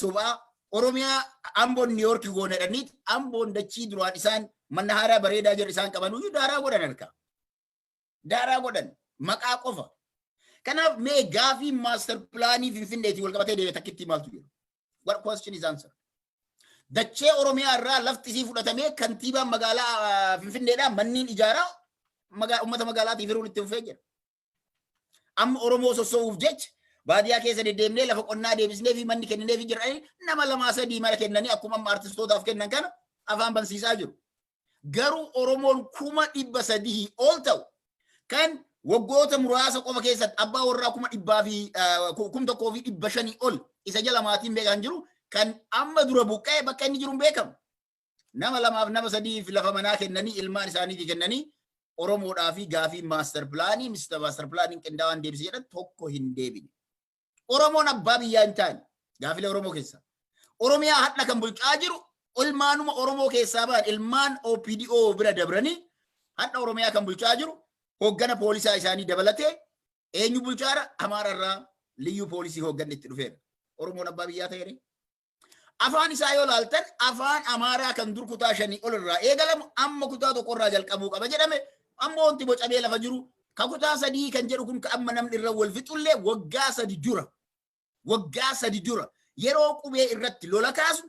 Sobaa Oromiyaa Amboon New York goona jedhaniit Amboon dachii duraan isaan manna haaraa bareedaa jedhu isaan qabanuyyuu daaraa godhan harkaa. Daaraa godhan maqaa qofa. Kanaaf mee gaafii master planii Finfinneetiin wal qabatee deebi'e takkitti maaltu jira? What question is answered? Dachee Oromiyaa irraa lafti isii fudhatamee kantiibaan magaalaa Finfinneedhaa manniin ijaaraa uummata magaalaatiif hiruun itti fufee jira. Amma Oromoo sossoo'uuf jecha baadiyyaa keessa deddeemnee lafa qonnaa deebisnee fi manni kenninee fi jedhanii nama lamaa sadii mana kennanii akkuma amma artistootaaf kennan kana afaan bansiisaa jiru. Garuu Oromoon 300,000 ol ta'u kan waggoota muraasa qofa keessatti abbaa warraa kuma dhibbaa fi 1,500 ol isa jala maatiin beekan jiru kan amma dura buqqa'e bakka inni jiru hin beekamu. Nama lamaaf nama sadiif lafa manaa kennanii ilmaan isaaniitii kennanii Oromoodhaa fi gaafii master planii Mr. Master planiin qindaa'aan deebise jedhan tokko hin deebine. Oromoon abbaa biyyaa hin taane gaafilee Oromoo keessaa. Oromiyaa hadha kan bulchaa jiru ilmaanuma Oromoo keessaa ba'an, ilmaan OPDO bira dabranii hadha Oromiyaa kan bulchaa jiru hooggana poolisaa isaanii dabalatee eenyu bulchaara? Amaara irraa liyyuu poolisii hoogganni itti dhufeera. Oromoon abbaa biyyaa ta'eere. Afaan isaa yoo laaltan afaan Amaaraa kan dur kutaa 5 ol irraa eegalamu amma kutaa 1 irraa jalqabuu qaba jedhame. Amma wanti bocamee lafa jiru ka kutaa 3 kan jedhu kun ka amma namni irra wal fixullee waggaa 3 dura, waggaa 3 dura yeroo qubee irratti lola kaasu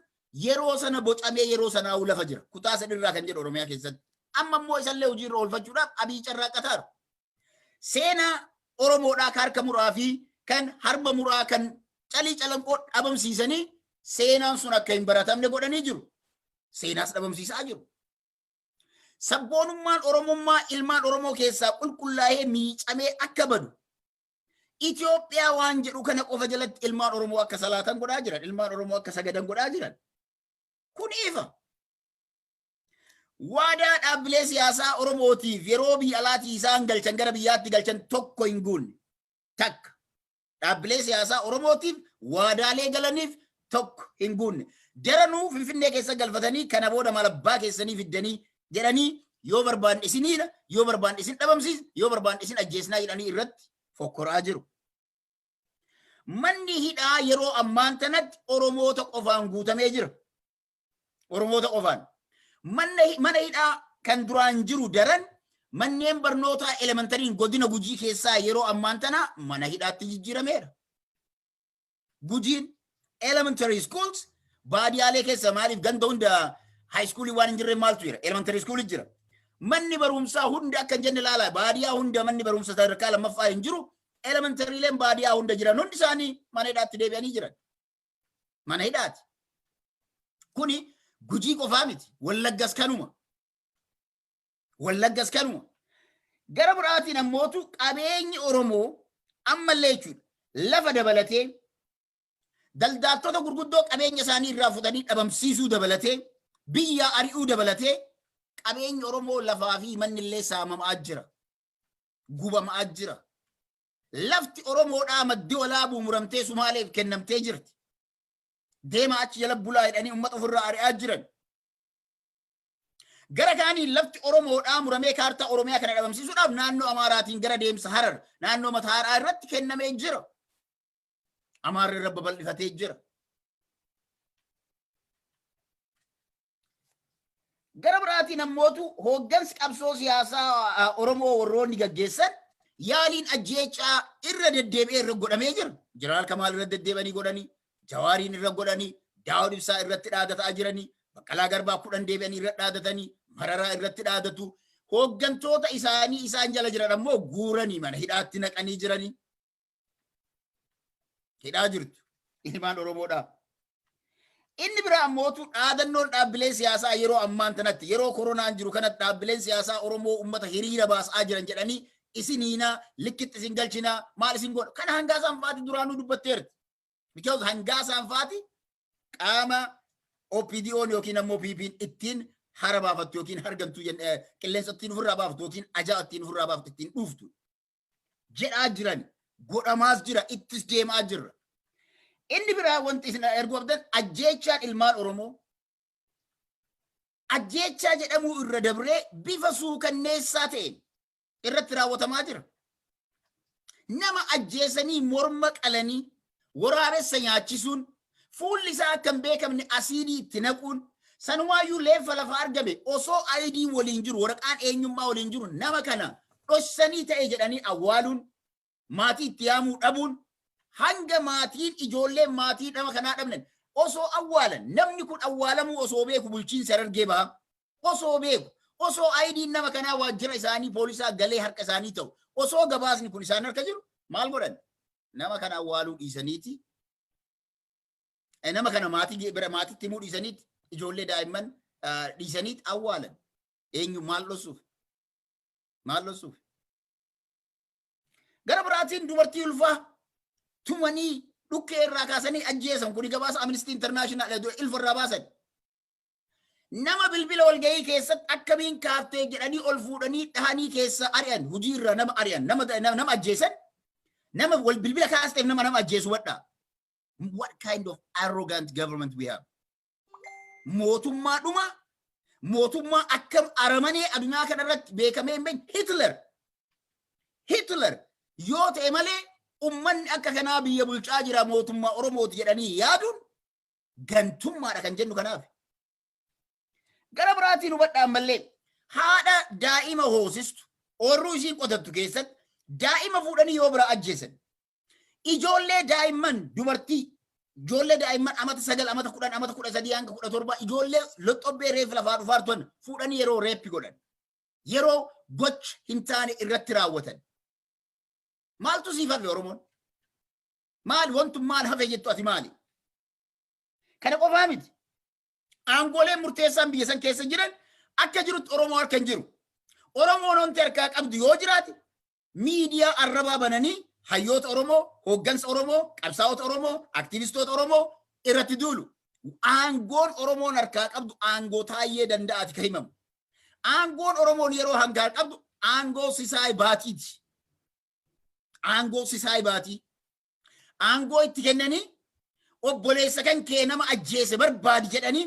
yeroo sana bocamee yeroo sanaa'uu lafa jira kutaa 3 irraa kan jedhu Oromiyaa keessatti. Amma immoo isallee hojiirra oolfachuudhaaf Abiy carraaqqataara. Seenaa Oromoodhaa ka harka muraa fi kan harma muraa kan calii calanqoo dhabamsiisanii seenaan sun akka hin baratamne godhanii jiru. Seenaas dhabamsiisaa jiru. Sabboonummaan Oromummaa ilmaan Oromoo keessaa qulqullaa'ee miicamee akka badu Itoophiyaa waan jedhu kana qofa jalatti ilmaan Oromoo akka salaatan godhaa jiran, ilmaan Oromoo akka sagadan godhaa jiran. Kun ifa. Waadaa dhaabbilee siyaasaa Oromootiif yeroo biyya alaatii isaan galchan gara biyyaatti galchan tokko hin guunne. Takka. Dhaabbilee siyaasaa Oromootiif waadaalee galaniif tokko hin guunne. Daranuu Finfinnee keessa galfatanii kana booda maal abbaa keessanii fiddanii jedhanii yoo barbaanne isiniidha, yoo barbaanne isin dhabamsiisna, yoo barbaanne isin ajjeesnaa jedhanii irratti fokkoraa jiru. Manni hidhaa yeroo ammaan tanatti Oromoota qofaan guutamee jira. Oromoota qofaan. Mana hidhaa kan duraan jiru daran manneen barnootaa elementaryiin godina Gujii keessaa yeroo ammaan tana mana hidhaatti jijjiirameera. Gujiin elementary schools baadiyaalee keessa maaliif ganda hunda high schoolii waan hin jirre maaltu jira? Elementary school jira. Manni barumsaa hunda akka hin jenne ilaala. Baadiyaa hunda manni barumsa sadarkaa lammaffaa hin jiru. Elementaryleen baadiyaa hunda jiran hundi isaanii mana hidhaatti deebi'anii jiran. Mana hidhaati. Kuni Gujii qofaa miti. Wallaggas kanuma. Wallaggas kanuma. Gara biraatiin ammootu qabeenyi Oromoo ammallee jechuudha. Lafa dabalatee, daldaaltota gurguddoo qabeenya isaanii irraa fudhanii dhabamsiisuu dabalatee, biyya ari'uu dabalatee qabeenyi Oromoo lafaa fi manni illee saamamaa jira. Gubamaa jira. Lafti Oromoodhaa Maddi Walaabuu muramtee Sumaaleef kennamtee jirti. Deema achi jala bulaa jedhanii uummata ofirraa ari'aa jiran. Gara kaaniin lafti Oromoodhaa muramee kaartaa Oromiyaa kana dhabamsiisuudhaaf naannoo Amaaraatiin gara deemsa Harar naannoo Matahaaraa irratti kennamee jira. Amaarri irra babal'ifatee jira. Gara biraatiin ammootu hooggansi qabsoo siyaasaa Oromoo warroonni gaggeessan yaaliin ajjeechaa irra deddeebi'ee irra godhamee jira. Jeneraal Kamaal irra deddeebi'anii godhanii, Jawaariin irra godhanii, Daawud Ibsaa irratti dhaadataa jiranii, Baqqalaa Garbaa 10 deebi'anii irra dhaadatanii, Mararaa irratti dhaadatu. Hooggantoota isaanii isaan jala jiran ammoo guuranii mana hidhaatti naqanii jiranii. Hidhaa jirtu ilmaan Oromoodhaa. Inni biraa ammootu dhaadannoon dhaabbilee siyaasaa yeroo ammaan tanatti yeroo koronaan jiru kanatti dhaabbileen siyaasaa Oromoo uummata hiriira baasaa jiran jedhanii isin hiinaa, likkitti isin galchinaa, maal isin godha kana Hangaasaan faati duraanuu dubbatteerti. Because Hangaasaan faati qaama OPDO'n yookiin ammoo PP'n ittiin hara baafattu yookiin hargantuu qilleensa ittiin ofirraa baaftu yookiin ajaa ittiin ofirraa baaftu ittiin dhuuftu jedhaa jiran godhamaas jira, ittis deemaa jirra. Inni biraa wanti isin erguu qabdan ajjeechaan ilmaan Oromoo ajjeechaa jedhamuu irra dabree bifa suukanneessaa ta'een irratti raawwatamaa jira. Nama ajjeesanii morma qalanii waraabessa nyaachisuun Fuulli isaa akka hin beekamne asiidii itti naquun, sanumaayyuu leeffa lafa argame osoo ID waliin jiru, waraqaan eenyummaa waliin jiru, nama kana dhossanii ta'e jedhanii awwaaluun, maatii itti yaamuu dhabuun, hanga maatiin ijoolleen maatii nama kanaa dhabnan osoo awwaalan, namni kun awwaalamuu osoo beeku, bulchiinsa Harargee Bahaa osoo beeku, osoo IDn nama kanaa waajjira isaanii poolisaa galee harka isaanii ta'u, osoo gabaasni kun isaan harka jiru, maal godhan? Nama kana awwaaluu dhiisaniiti, nama kana maatii bira maatitti himuu dhiisaniiti, ijoollee daa'imman dhiisaniiti awwaalan. Eenyu maal dhossuuf? Maal dhossuuf? Gara biraatiin dubartii ulfaa tumanii dhukkee irraa kaasanii ajjeesan. Kuni gabaasa Amnesty International ilfa irraa baasan. Nama bilbila walgahii keessatti akkamiin kaaftee jedhanii ol fuudhanii dhahanii keessa ari'an, hojii irraa nama ari'an, nama ajjeesan, nama wal bilbila kaasteef nama ajjeesu wadha. What kind of arrogant government we have? Mootummaa dhuma, mootummaa akkam aramanee addunyaa kanarratti beekamee hin beekne. Hitler. Hitler yoo ta'e malee ummanni akka kanaa biyya bulchaa jira, mootummaa Oromooti jedhanii yaaduun gantummaadha kan jennu kanaaf. Gara biraatiin hubadhaa ammallee, haadha daa'ima hoosistu oorruu isiin qotattu keessatti daa'ima fuudhanii yoo biraa ajjeesan. Ijoollee daa'imman dubartii, ijoollee daa'imman amata 9, amata 10, amata 13 hanga 17, ijoollee loxobbee reefa lafaa dhufaa turan fuudhanii yeroo rape godhan. Yeroo gocha hin taane irratti raawwatan. Maaltu siif hafe, Oromoon? Maali wantummaan hafe jettu ati maali? Kana qofaa miti. Aangooleen murteessaan biyya san keessa jiran akka jirutti Oromoo harka hin jiru. Oromoon wanti harkaa qabdu yoo jiraate, miidiyaa arrabaa bananii hayyoota Oromoo, hooggansa Oromoo, qabsaa'ota Oromoo, aktivistoota Oromoo irratti duulu. Aangoon Oromoon harkaa qabdu aangoo Taayyee Danda'aati kan himamu. Aangoon Oromoon yeroo hangaa qabdu aangoo Sisaay Baatiiti. Aangoo Sisaay Baatii. Aangoo itti kennanii obboleessa kan kee nama ajjeese barbaadi jedhanii,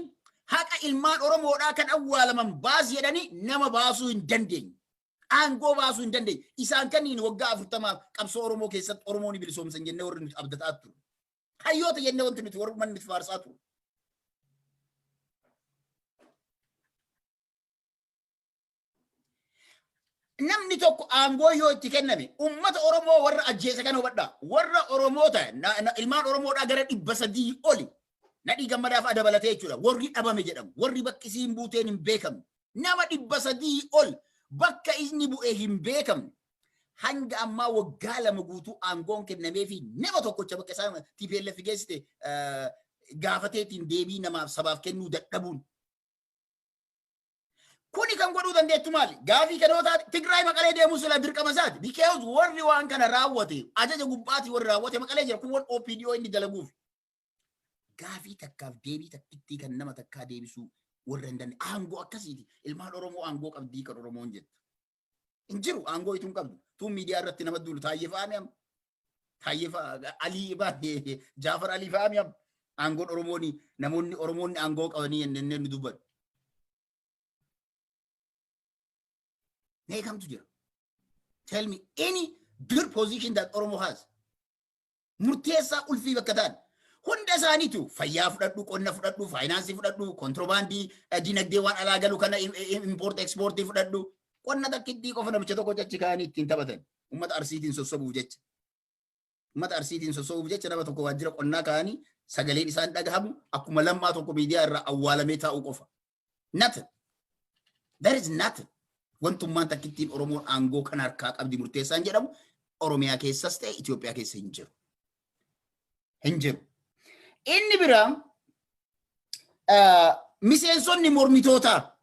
haqa ilmaan Oromoodhaa kan awwaalaman baasi jedhanii nama baasuu hin dandeenye. Aangoo baasuu hin dandeenye. Isaan kanniin waggaa 40f qabsoo Oromoo keessatti Oromoon bilisoomsan jennee warri nuti abdataa ture. Hayyoota jennee wanti nuti warri nuti faarsaa ture. Namni tokko aangoo yoo itti kenname, ummata Oromoo warra ajjeese kana hubadhaa. Warra Oromoota ilmaan Oromoodhaa gara 300 oli, Nadhii Gammadaa fa'a dabalatee jechuudha. Warri dhabame jedhamu. Warri bakki isiin buuteen hin beekamne. Nama 300 ol bakka inni bu'e hin beekamne. Hanga ammaa waggaa 2 guutuu aangoon kennamee fi nama tokkocha bakka isaan TPLF geessite gaafateetiin deebii namaaf sabaaf kennuu dadhabuun. Kuni kan godhuu dandeettu maali? Gaafii kan yoo taate, Tigraay Maqalee deemuu sila dirqama isaati. Because warri waan kana raawwate, ajaja gubbaatii warri raawwate Maqalee jira. Kun waan OPDO inni dalaguuf. Gaafii takkaaf deebii takkittii kan nama takkaa deebisuu warra hin dandeenye. Aangoo akkasiiti. Ilmaan Oromoo aangoo qabdii kan Oromoon jettu. Hin jiru, aangoo ituu hin qabdu. Tuun miidiyaa irratti nama duulu Taayyee fa'aa mi amma? Taayyee fa'aa, Alii baay'ee, Jaafar Alii fa'aa mi amma? Aangoon Oromooni, namoonni Oromoonni aangoo qabanii jennee nu dubbatu. Mee kamtu jira? Tell me any good position that Oromo has. Murteessaa ulfii bakka ta'an. Hunda isaaniitu fayyaa fudhadhu, qonna fudhadhu, faayinaansii fudhadhu, kontiroobaandii, dinagdee waan alaa galu kana import exportii fudhadhu. Qonna takkittii qofa namicha tokko achi kaa'anii ittiin taphatan. Uummata Arsiitiin sossobuuf jecha. Uummata Arsiitiin sossobuuf jecha nama tokko waajjira qonnaa kaa'anii sagaleen isaan dhagahamu akkuma Lammaa tokko miidiyaa irraa awwaalamee taa'u qofa. Nothing. There is nothing. Wantummaan takkittiin Oromoon aangoo kan harkaa qabdi murteessaan jedhamu Oromiyaa keessas ta'e Itoophiyaa keessa hin jiru. Hin jiru. Inni biraa, miseensonni mormitootaa,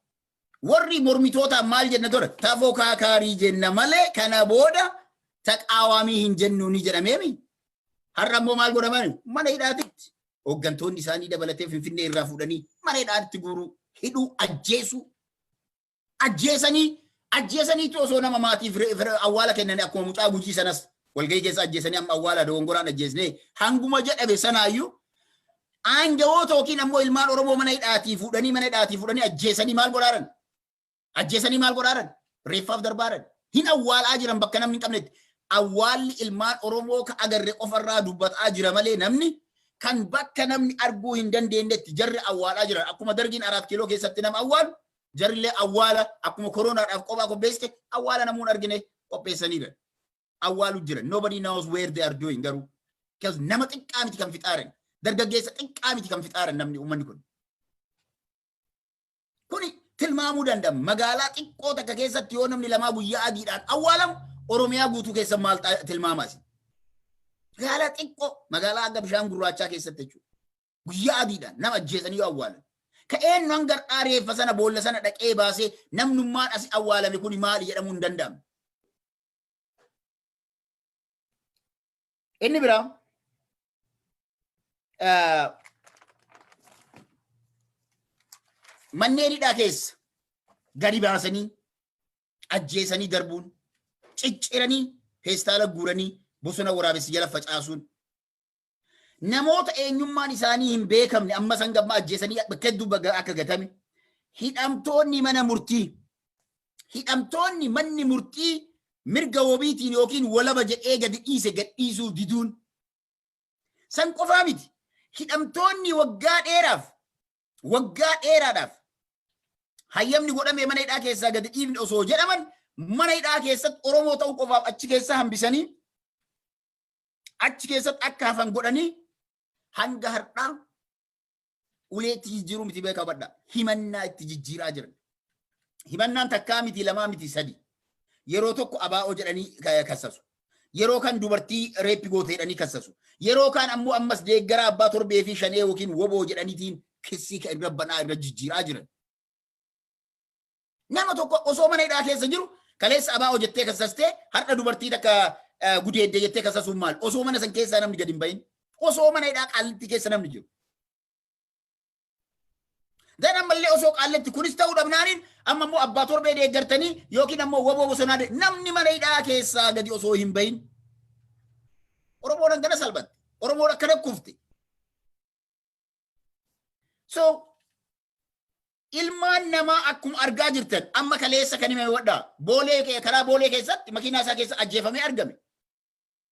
warri mormitootaa maal jenna ture? Tafokaakaarii jenna malee kana booda taqaawaamii hin jennu ni jedhameemi. Har'a immoo maal godhaman? Mana hidhaatitti. Hooggantoonni isaanii dabalatee Finfinnee irraa fuudhanii mana hidhaatti guuruu, hidhuu, ajjeesuu. Ajjeesanii ajjeesaniitu osoo nama maatiif awwaala kennanii, akkuma mucaa Gujii sanas walgahii keessa ajjeesanii amma awwaala dogongoraan ajjeesnee hanguma jedhame sanaayyuu, aangawoota yookiin ammoo ilmaan Oromoo mana hidhaatii fuudhanii ajjeesanii maal godhaaran? Ajjeesanii maal godhaaran? Reeffaaf darbaaran. Hin awwaalaa jiran bakka namni hin qabnetti. Awwaalli ilmaan Oromoo ka agarre qofarraa dubbataa jira malee namni Kan bakka namni arguu hin dandeenyetti jarri awwaalaa jiran, akkuma Dargiin Araat Kiiloo keessatti nama awwaalu, jarrillee awwaala akkuma koronaadhaaf qophaa qopheessite awwaala namuun argine qopheessaniidha. Awwaalu jiran. Nobody knows where they are doing garuu. Because nama xiqqaa miti kan fixaaran. Dargaggeessa xiqqaa miti kan fixaaran namni uummanni kun. Kuni tilmaamuu danda'ama. Magaalaa xiqqoo takka keessatti yoo namni lamaa guyyaa adiidhaan awwaalamu, Oromiyaa guutuu keessa maal tilmaamaasi? Magaalaa xiqqoo, magaalaa akka bishaan gurraachaa keessatti jechuudha. Guyyaa adiidhaan nama ajjeesanii yoo awwaalan. Ka eenyu hanga har'aa reeffa sana boolla sana dhaqee baasee namnummaan asi awwaalame kuni maali jedhamuu hin danda'amu. Inni biraa manneen hidhaa keessa gadi baasanii ajjeesanii darbuun, cicciranii feestaala guuranii bosona waraabessi jala facaasuun, namoota eenyummaan isaanii hin beekamne amma san gamma ajjeesanii bakka hedduu akka gatame, hidhamtoonni mana murtii, hidhamtoonni manni murtii mirga wabiitiin yookiin walaba jedhee gadi dhiise gad dhiisuu diduun. San qofaa miti, hidhamtoonni waggaa dheeraaf, waggaa dheeraadhaaf hayyamni godhamee mana hidhaa keessaa gadi dhiifne osoo jedhaman, mana hidhaa keessatti Oromoo ta'uu qofaaf achi keessaa hambisanii, achi keessatti akka hafan godhanii, hanga har'aa uleetti jijjiiruu miti, beekaa badha, himannaa itti jijjiiraa jiran. Himannaan takkaa miti, lamaa miti, sadi. Yeroo tokko abaa'oo jedhanii kassasu. Yeroo kan dubartii rape goote jedhanii kassasu. Yeroo kaan ammoo ammas deeggaraa abbaa torbee fi shanee yookiin woboo jedhaniitiin kissii kan irra banaa irra jijjiiraa jiran. Nama tokko osoo mana hidhaa keessa jiru kaleessa abaa'oo jettee kassastee, har'a dubartii takka gudeedde jettee kassasuun maal? Osoo mana san keessaa namni gadi hin bahin. Osoo mana hidhaa Qaallitti keessa namni jiru. Dan ammallee osoo Qaallitti kunis ta'uu dhabnaaniin, amma immoo abbaa torbee deeggartanii yookiin ammoo woboo bosonaa namni mana hidhaa keessaa gadi osoo hin bahin. Oromoon hangana salphatte. Oromoon akkana kufte. So ilmaan namaa akkuma argaa jirtan, amma kaleessa kan himame wadhaa Boolee, karaa Boolee keessatti makiinaa isaa keessa ajjeefamee argame.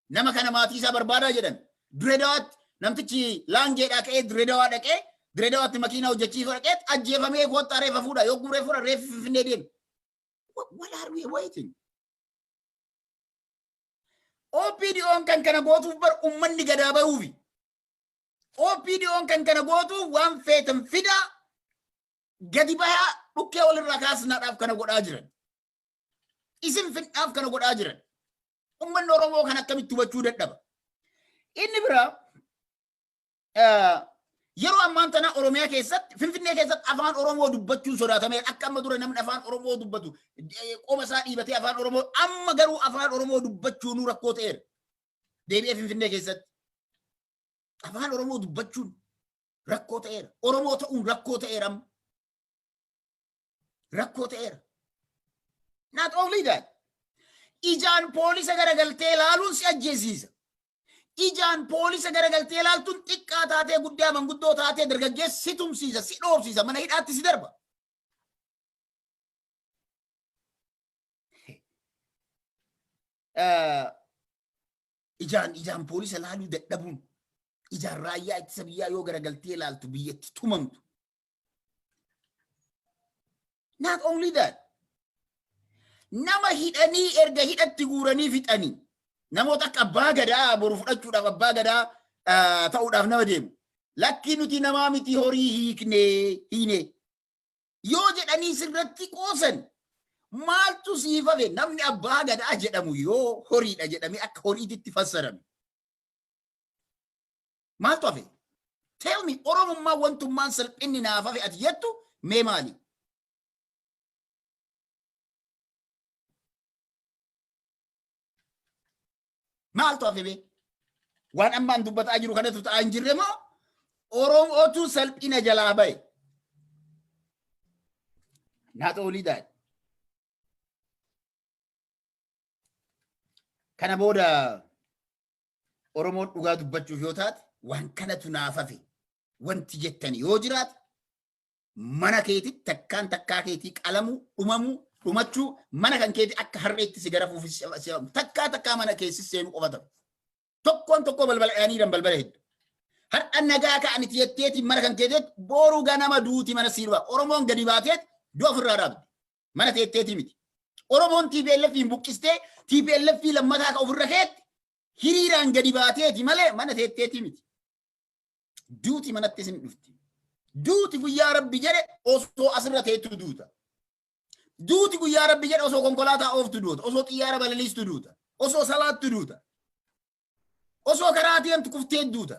Nama kana maatii isaa barbaadaa jedhan. Direedawaatti namtichi Laangeedhaa ka'ee Direedawaa dhaqee, Direedawaatti makiinaa hojjechiisuu dhaqee ajjeefamee, kottaa reeffa fuudha. Yoo reeffa fuudha, reeffi Finfinnee deeme. What are we waiting? OPDO'n kan kana gootuuf bar ummanni gadaa bahuufi. OPDO'n kan kana gootuuf waan feetan fidaa, gadi bahaa, dhukkee walirraa kaasnaadhaaf kana godhaa jiran. Isin fidhaaf kana godhaa jiran. Ummanni Oromoo kan akkamitti hubachuu dadhaba? Inni biraa, yeroo ammaan tana Oromiyaa keessatti, Finfinnee keessatti afaan Oromoo dubbachuun sodaatamee. Akka amma dura namni afaan Oromoo dubbatu qoma isaa dhiibatee afaan Oromoo, amma garuu afaan Oromoo dubbachuun rakkoo ta'eera. Deebi'ee Finfinnee keessatti afaan Oromoo dubbachuun rakkoo ta'eera. Oromoo ta'uun rakkoo ta'eera amma. Rakkoo ta'eera. Not only that, ijaan poolisa garagaltee ilaaluun si ajjeesiisa. Ijaan poolisa garagaltee ilaaltuun xiqqaa taatee, guddaa, manguddoo taatee, dargaggeessi si tumsiisa, si dhoofsiisa, mana hidhaatti si darba. Ijaan poolisa ilaaluu dadhabuun, ijaan raayyaa ittisa biyyaa yoo garagaltee ilaaltu biyyatti tumamtu. Not only that, nama hidhanii erga hidhatti guuranii fixanii, namoota akka abbaa gadaa boru fudhachuudhaaf, abbaa gadaa ta'uudhaaf nama deemu. Lakki, nuti namaa miti, horii hiiknee hiine yoo jedhanii sirratti qoosan, maaltu siif hafe? Namni abbaa gadaa jedhamu yoo horiidha jedhamee akka horiititti fassarame, maaltu hafe? Tell me, Oromummaa wantummaan salphinni naaf hafe ati jettu mee maali? Maaltu hafe bee? Waan ammaan dubbataa jiru kanatu ta'aa hin jirre moo Oromootu salphina jalaa bahe? Not only that. Kana booda Oromoon dhugaa dubbachuuf yoo taate, waan kanatu naaf hafe wanti jettani yoo jiraate, mana keetitti takkaan takkaa keetii qalamuu, dhumamuu, dhumachuu, mana kan keetii akka harreetti si garafuuf takkaa takkaa mana keessi seenuu qofa ta'u. Tokkoon tokkoo balbala dhaanii balbala hedduu. Har'a nagaa ka'aniti jetteeti mana kan keeteet boru ganama duuti mana siirba. Oromoon gadi baateet du'a ofirraa dhaabde. Mana teetteeti miti. Oromoon TPLF hin buqqistee TPLF lammataa ka ofirra keetti hiriiraan gadi baateeti malee mana teetteeti miti. Duuti manatti isin dhufti. Duuti guyyaa Rabbi jedhe osoo asirra teettu duuta. Duuti guyyaa Rabbi jedhe osoo konkolaataa ooftu duuta. Osoo xiyyaara balaliistu duuta. Osoo salaattu duuta. Osoo karaa deemtu kuftee duuta.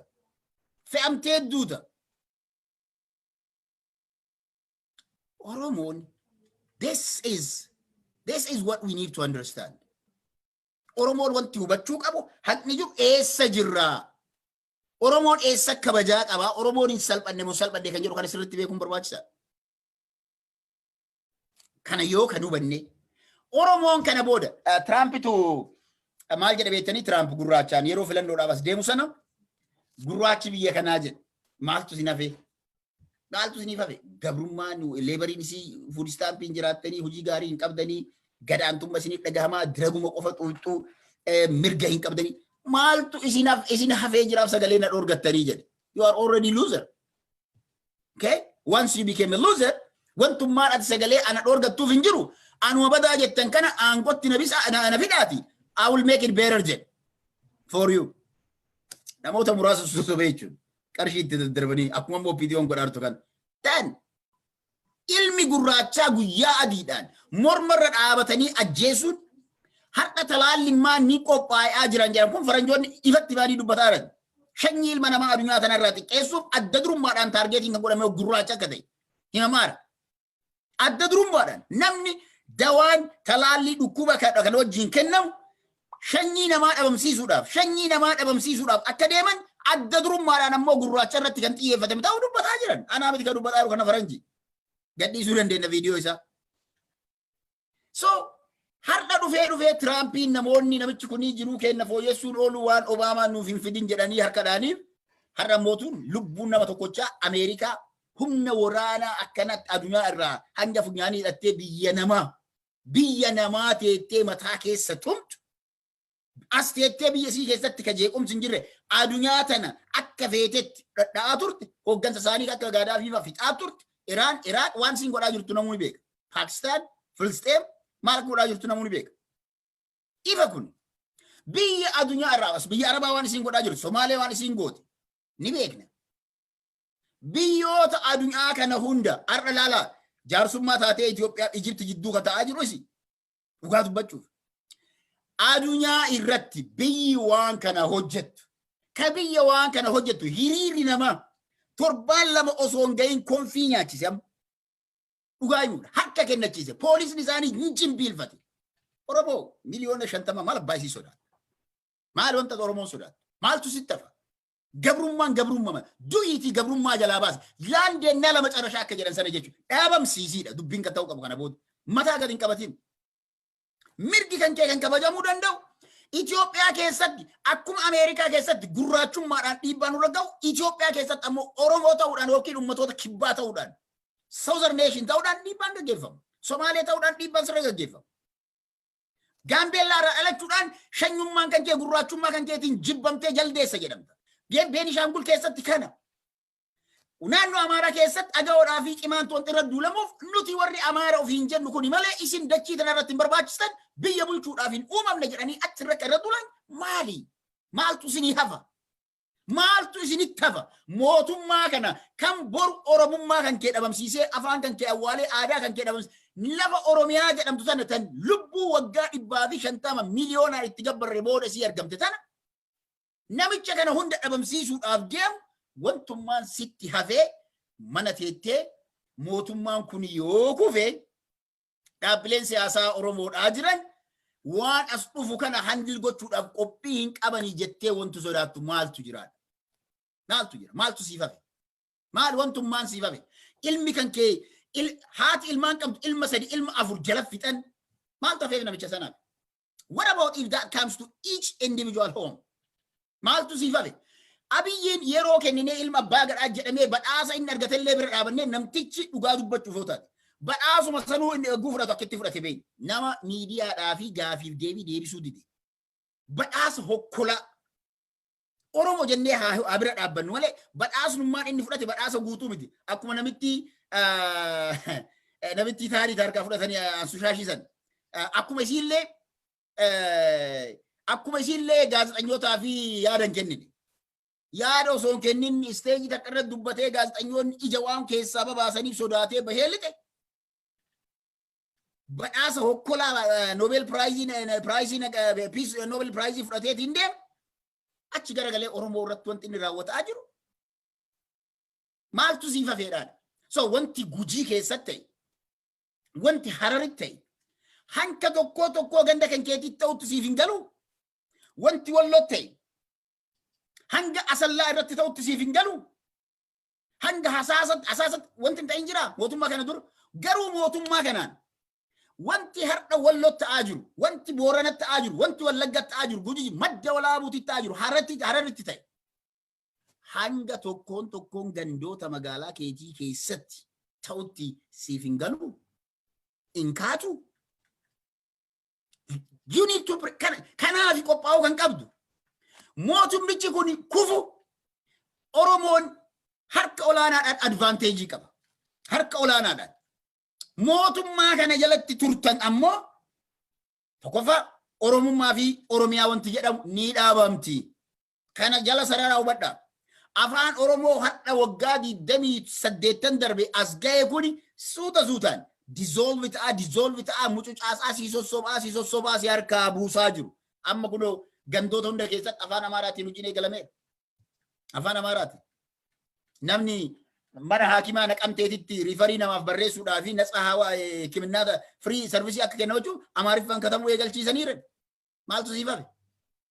Fe'amtee duuta. Oromoon, this is what we need to understand. Oromoon wanti hubachuu qabu, haqni jiru eessa jirraa? Oromoon eessa kabajaa qabaa? Oromoon hin salphanne moo salphanne kan jedhu kana sirriitti beekuun barbaachisaadha. Kana yoo kan hubanne, Oromoon kana booda Tiraampitu maal jedha beektanii? Tiraamp gurraachaan yeroo filannoodhaaf as deemu sana, "Gurraachi biyya kanaa," jedhe, "maaltu isin hafe? Maaltu isiniif hafe? Gabrummaan, laboriin isii, food stampiin jiraattanii, hojii gaarii hin qabdanii, gadaantummaa isiniif dhagahamaa, diraguma qofa xuuxxuu, mirga hin qabdanii. Maaltu isin hafee jiraaf sagalee na dhoorgattanii?" jedhe. You are already loser. Okay? Once you became a loser, wantummaan ati sagalee ana dhoorgattuuf hin jiru. Anuma badaa jettan kana aangotti na bisa na fidaati. I will make it better, jedhe. For you. Namoota muraasa sosobee jechuudha. Qarshii itti daddarbanii akkuma immoo OPDOn godhaartu kan. Then ilmi gurraachaa guyyaa adiidhaan mormarra dhaabatanii ajjeesuun, har'a talaallimmaa ni qophaa'aa jiran jedhan kun, faranjoonni ifatti baanii dubbataa jiran. Shanyii ilma namaa addunyaa kanarraa xiqqeessuuf adda durummaadhaan targetiin kan godhame gurraacha akka ta'e himamaadha. Adda durummaadhaan namni dawaan talaallii dhukkuba kana wajjin kennamu shanyii namaa dhabamsiisuudhaaf akka deeman, adda durummaadhaan ammoo gurraacha irratti kan xiyyeeffatame ta'uu dubbataa jiran. Anaa miti kan dubbataa jiru kana, faranji. Gadhiisuu dandeenya viidiyoo isaa. So har'a dhufee dhufee Tiraampiin namoonni namichi kunii jiruu kenna fooyyessuun oolu waan Obaamaan nuuf hin fidin jedhanii harka dhaaniif, har'a mootuun lubbuun nama tokkochaa Ameerikaa humna waraanaa akkanatti addunyaa irraa hanga funyaanii hidhattee biyya namaa teettee mataa keessa tumtu, as teettee biyya isii keessatti ka jeequmsi hin jirre addunyaa tana akka feetetti dhadha'aa turte, hooggansa isaanii akka Gaadaafii fixaa turte. Iraan, Iraaq waan isiin godhaa jirtu namuu ni beeka. Paakistaan, Filisxeem maal akka godhaa jirtu namuu ni beeka. Ifa kun biyya addunyaa irraa as biyya Arabaa waan isiin godhaa jirtu, Somaalee waan isiin goote ni beekna. Biyyoota addunyaa kana hunda har'a laalaa, jaarsummaa taatee Itoophiyaa Ijipti jidduu kan ta'aa jiru isi dhugaa dubbachuuf. Addunyaa irratti biyyi waan kana hojjettu, ka biyya waan kana hojjettu, hiriirri namaa torbaan 2 osoo hin gahin konfii nyaachise amma. Dhugaa himuudha. Harka kennachiise. Poolisni isaanii hin jimbiilfate. Oromoo miliyoona 50 maal abbaa isii sodaata? Maal wanta Oromoon sodaata? Maaltu sitti hafa? Gabrummaan gabrummaa du'iitii gabrummaa jalaa baase. ለአንዴና ለመጨረሻ akka jedhan sana jechuudha. Dhaabamsiisiidha dubbiin kan ta'uu qabu kana booda. Mataa gadi hin qabatin. Mirgi kan kee kan kabajamuu danda'u Itoophiyaa keessatti akkuma Ameerikaa keessatti gurraachummaadhaan dhiibbaan nurra gahu, Itoophiyaa keessatti ammoo Oromoo ta'uudhaan yookiin ummatoota kibbaa ta'uudhaan, Southern Nation ta'uudhaan dhiibbaan gaggeeffamu. Somaalee ta'uudhaan dhiibbaan sirra gaggeeffamu. Gaambeellaa irraa dhalachuudhaan shanyummaan kan kee gurraachummaa kan keetiin jibbamtee jaldeessa jedhamta. Beenishaangul keessatti kana. Naannoo Amaaraa keessatti agaa'oodhaa fi qimaantoon irra duulamuuf, nuti warri Amaara ofiin jennu kuni malee isin dachii tana irratti hin barbaachistan, biyya bulchuudhaaf hin uumamne jedhanii achirra irra duulan maali? Maaltu isinii hafa? Maaltu isinitti hafa? Mootummaa kana kan boru Oromummaa kan kee dhabamsiisee, afaan kan kee awwaalee, aadaa kan kee dhabamsiisee, lafa Oromiyaa jedhamtu tana tan lubbuu waggaa 150 miliyoonaan itti gabbarre booda isii argamte tana, namicha kana hunda dhabamsiisuudhaaf deemu, wantummaan sitti hafee mana teettee mootummaan kun yoo kufe dhaabbileen siyaasaa Oromoodhaa jiran waan as dhufu kana handle gochuudhaaf qophii hin qabanii jettee wanti sodaattu maaltu jiraadha? Maaltu jira? Maaltu siif hafe? Maal wantummaan siif hafe? Ilmi kan kee, haati ilmaan qabdu ilma sadi, ilma afur jala fixan, maaltu hafeef namicha sanaaf? What about if that comes to each individual home? Maaltu siif hafe? Abiyyiin yeroo kenninee ilma abbaa gadhaa jedhamee badhaasa inni argatellee bira dhaabannee, namtichi dhugaa dubbachuuf yoo taate, badhaasuma sanuu inni eeguu fudhatu akkitti fudhate beeyi. Nama miidiyaadhaa fi gaafiif deebii deebisuu dide. Badhaasa hokkolaa. Oromoo jennee haa bira dhaabbannu malee badhaasnummaan inni fudhate badhaasa guutuu miti. Akkuma namitti taarii harkaa fudhatanii ansushaashisan. Akkuma isiillee gaazexanyootaa fi yaada hin kennine. Yaada osoo hin kennin stage takka irratti dubbatee, gaazexanyoonni ija waan keessaa babaasaniif sodaatee bahee lixe. Badhaasa hokkolaa Nobel Prize Peace Nobel Prize fudhateetiin deema. Achi garagalee Oromoo irratti wanti inni raawwataa jiru maaltu siif hafeedhaan? So wanti Gujii keessatti ta'e, wanti Hararitti ta'e, hanka tokkoo tokkoo ganda kan keetitti ta'utti siif hin galu. Wanti Wallootti ta'e, hanga Asallaa irratti ta'utti siif hin galu. Hanga Hasaasatti wanti hin ta'in jira mootummaa kana dur. Garuu mootummaa kanaan wanti har'a Wallootti ta'aa jiru, wanti Booranatti ta'aa jiru, wanti Wallaggatti ta'aa jiru, Gujii, Madda Walaabuutti ta'aa jiru, Hararitti ta'e, hanga tokkoon tokkoon gandoota magaalaa keetii keessatti ta'utti siif hin galu, hin kaatu. You need to kanaaf qophaa'uu kan qabdu. Mootummichi kun kufu Oromoon harka olaanaadhaan advantage qaba. Harka olaanaadhaan. Mootummaa kana jalatti turtan ammoo, tokkoffaa, Oromummaa fi Oromiyaa wanti jedhamu ni dhaabamti. Kana jala sararaa hubadhaa. Afaan Oromoo hadha waggaa 28 darbe as ga'e kuni suuta suutaan dissolve ta'aa, dissolve ta'aa, mucucaasaa, sii sossobaa, sii sossobaa, si harkaa buusaa jiru. Amma kunoo gandoota hunda keessatti afaan Amaaraatiin hojiin eegalameera. Afaan Amaaraatiin. Namni mana haakimaa Naqamteetitti refer namaaf barreessuudhaa fi natsa hawaa hikiminnaa free service akka kennamu jechuun Amaariffaan katabuu eegalchiisaniira. Maaltu siif hafe?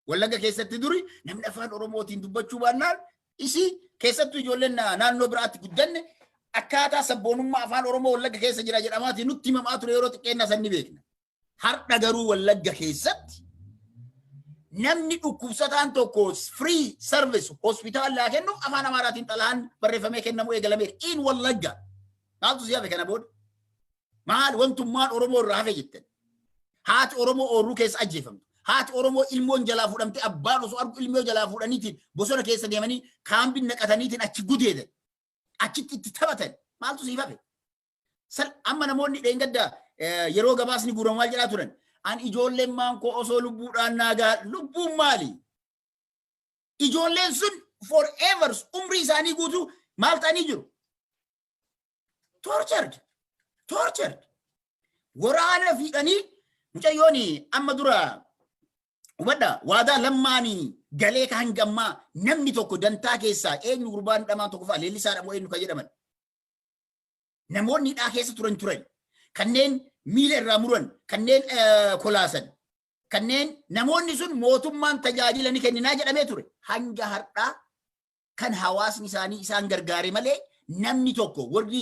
Wallagga keessatti duri namni afaan Oromootiin dubbachuu baannaan, isii keessattuu ijoolleen naannoo biraatti guddanne, akkaataa sabboonummaa afaan Oromoo Wallagga keessa jira jedhamaatiin nutti himamaa ture yeroo xiqqeennaa san ni beekna. Har'a garuu Wallagga keessatti namni dhukkubsataan tokko free service hospitaalaa kennu afaan Amaaraatiin xalayaan barreeffamee kennamuu eegalameera. In Wallagga. Maaltu si hafe kana booda? Maal wantummaan Oromoo irraa hafe jettan? Haati Oromoo oorruu keessa ajjeefamtu. Haati Oromoo ilmoon jalaa fuudhamte, abbaan osoo argu ilmoo jalaa fuudhaniitiin bosona keessa deemanii kaambiin naqataniitiin achi gudeedan. Achitti itti taphatan. Maaltu siif hafe? Amma namoonni dheengadda yeroo gabaasni guuramu maal jedhaa turan? An ijoolleen maan koo osoo lubbuudhaan naagaa. Lubbuun maali? Ijoolleen sun forever umrii isaanii guutuu maal ta'anii jiru? Tortured. Tortured. Waraana fiidhanii mucayyoon amma dura, hubadha, waadaa Lammaanii galee ka hanga ammaa namni tokko dantaa keessaa eenyu, gurbaan dhamaan tokko fa'a, Leellisaadha moo eenyu kan jedhaman. Namoonni hidhaa keessa turan kanneen miila irraa muran, kanneen kolaasan, kanneen namoonni sun mootummaan tajaajila ni kenninaa jedhamee ture. Hanga har'aa kan hawaasni isaanii isaan gargaare malee namni tokko, warri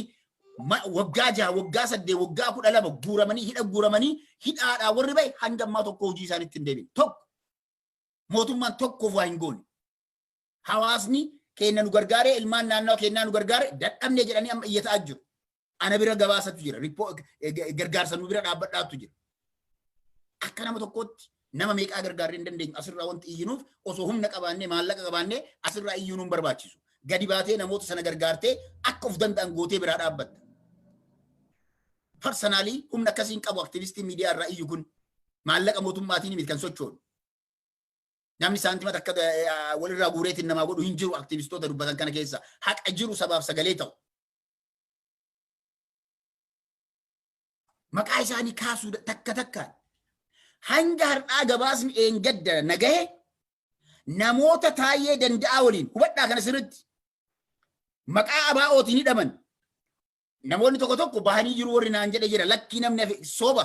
waggaa 6, waggaa 8, waggaa 12 guuramanii, hidha guuramanii, hidhaadhaa warri bahe hanga ammaa tokko hojii isaaniitti hin deebine. Tokko mootummaan tokkoof waa hin goone. Hawaasni keenya nu gargaaree, ilmaan naannoo keenyaa nu gargaare, dadhabne jedhanii amma iyyataa jiru. Ana bira gabaasatu jira. Gargaarsa nu bira dhaabbadhaatu jira. Akka nama tokkootti nama meeqaa gargaarree hin dandeenyu. Asirraa wanti iyyinuuf, osoo humna qabaannee, maallaqa qabaannee, asirraa iyyuu nuun barbaachisu. Gadi baatee namoota sana gargaartee akka of danda'an gootee biraa dhaabbatta. Personally humna akkasiin qabu. Aktivistii miidiyaa irraa iyyu kun maallaqa mootummaatiin miti kan sochoonu. Namni saantima takka walirraa guureetiin namaa godhu hin jiru. Aktivistoota dubbatan kana keessa haqa jiru sabaaf sagalee ta'u. Maqaa isaanii kaasuu takka takkaan. Hanga har'aa gabaasni eengadda nagahe, namoota Taayyee Danda'aa waliin, hubadhaa kana sirritti, maqaa ABO'tiin hidhaman. Namoonni tokko tokko bahanii jiru warri naan jedhe jira. Lakkii, namni hafe soba,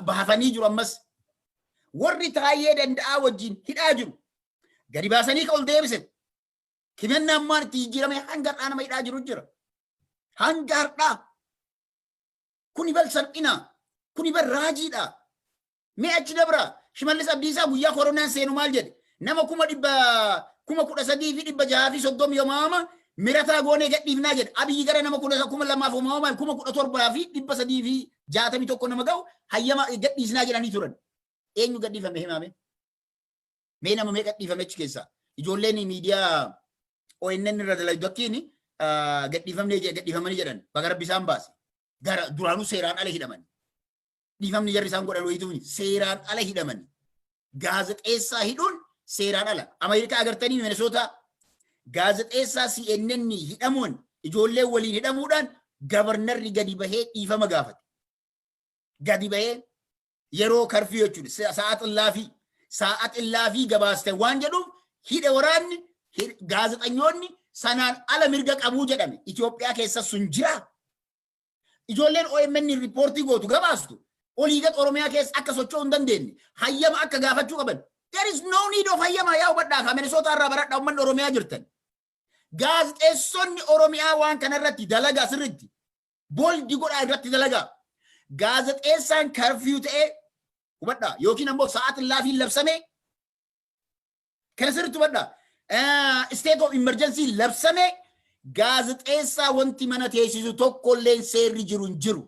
bahafanii jiru ammas. Warri Taayyee Danda'aa wajjin hidhaa jiru. Gadi baasanii ka ol deebisan. Kimannaan maan itti jijjiirame hanga har'aa nama hidhaa jiru jira. Hanga har'aa. Kuni bal salphina. Kuni bal raajiidha. Mee achi dabra. Shimallis Abdiisaa guyyaa koronaan seenu maal jedhe? Nama 13,630 yomaama mirataa goonee gadhiifnaa jedhe. Abiyyi gara nama 2000 fi 17,361 nama ga'u hayyama gadhiisnaa jedhanii turan. Eenyu gadhiifame himame? Mee nama meeqa gadhiifame achi keessaa? Ijoolleen miidiyaa ONN irra dalagdu akkiin gadhiifamnee gadhiifamanii jedhan, baga Rabbi isaan baase. Gara duraanuu seeraan ala hidhaman. Dhiifamni jarri isaan godhan wayituu seeraan ala hidhaman. Gaazexeessaa hidhuun seeraan ala. Ameerikaa agartanii, Minnesota gaazexeessaa CNN hidhamuun, ijoollee waliin hidhamuudhaan governorri gadi bahee dhiifama gaafate. Gadi bahee yeroo curfew jechuudha. Sa'aat illaafii. Sa'aat illaafii gabaaste waan jedhuuf hidhe waraanni, gaazexanyoonni sanaan ala mirga qabuu jedhame. Itoophiyaa keessa sun jira. Ijoolleen OMN report gootu, gabaastu, olii gad Oromiyaa keessa akka socho'uu hin dandeenye hayyama akka gaafachuu qaban. There is no need of hayyama. Yaa hubadhaa ka Minnesota irraa baradhaa, uummanni Oromiyaa jirtan. Gaazexeessonni Oromiyaa waan kanarratti dalagaa, sirriitti bold godhaa irratti dalagaa. Gaazexeessaan curfew ta'ee, hubadhaa, yookiin ammoo sa'aatiin laafiin labsame kana sirriitti hubadhaa. State of emergency labsame gaazexeessaa wanti mana teessisu tokkolleen seerri jiru hin jiru.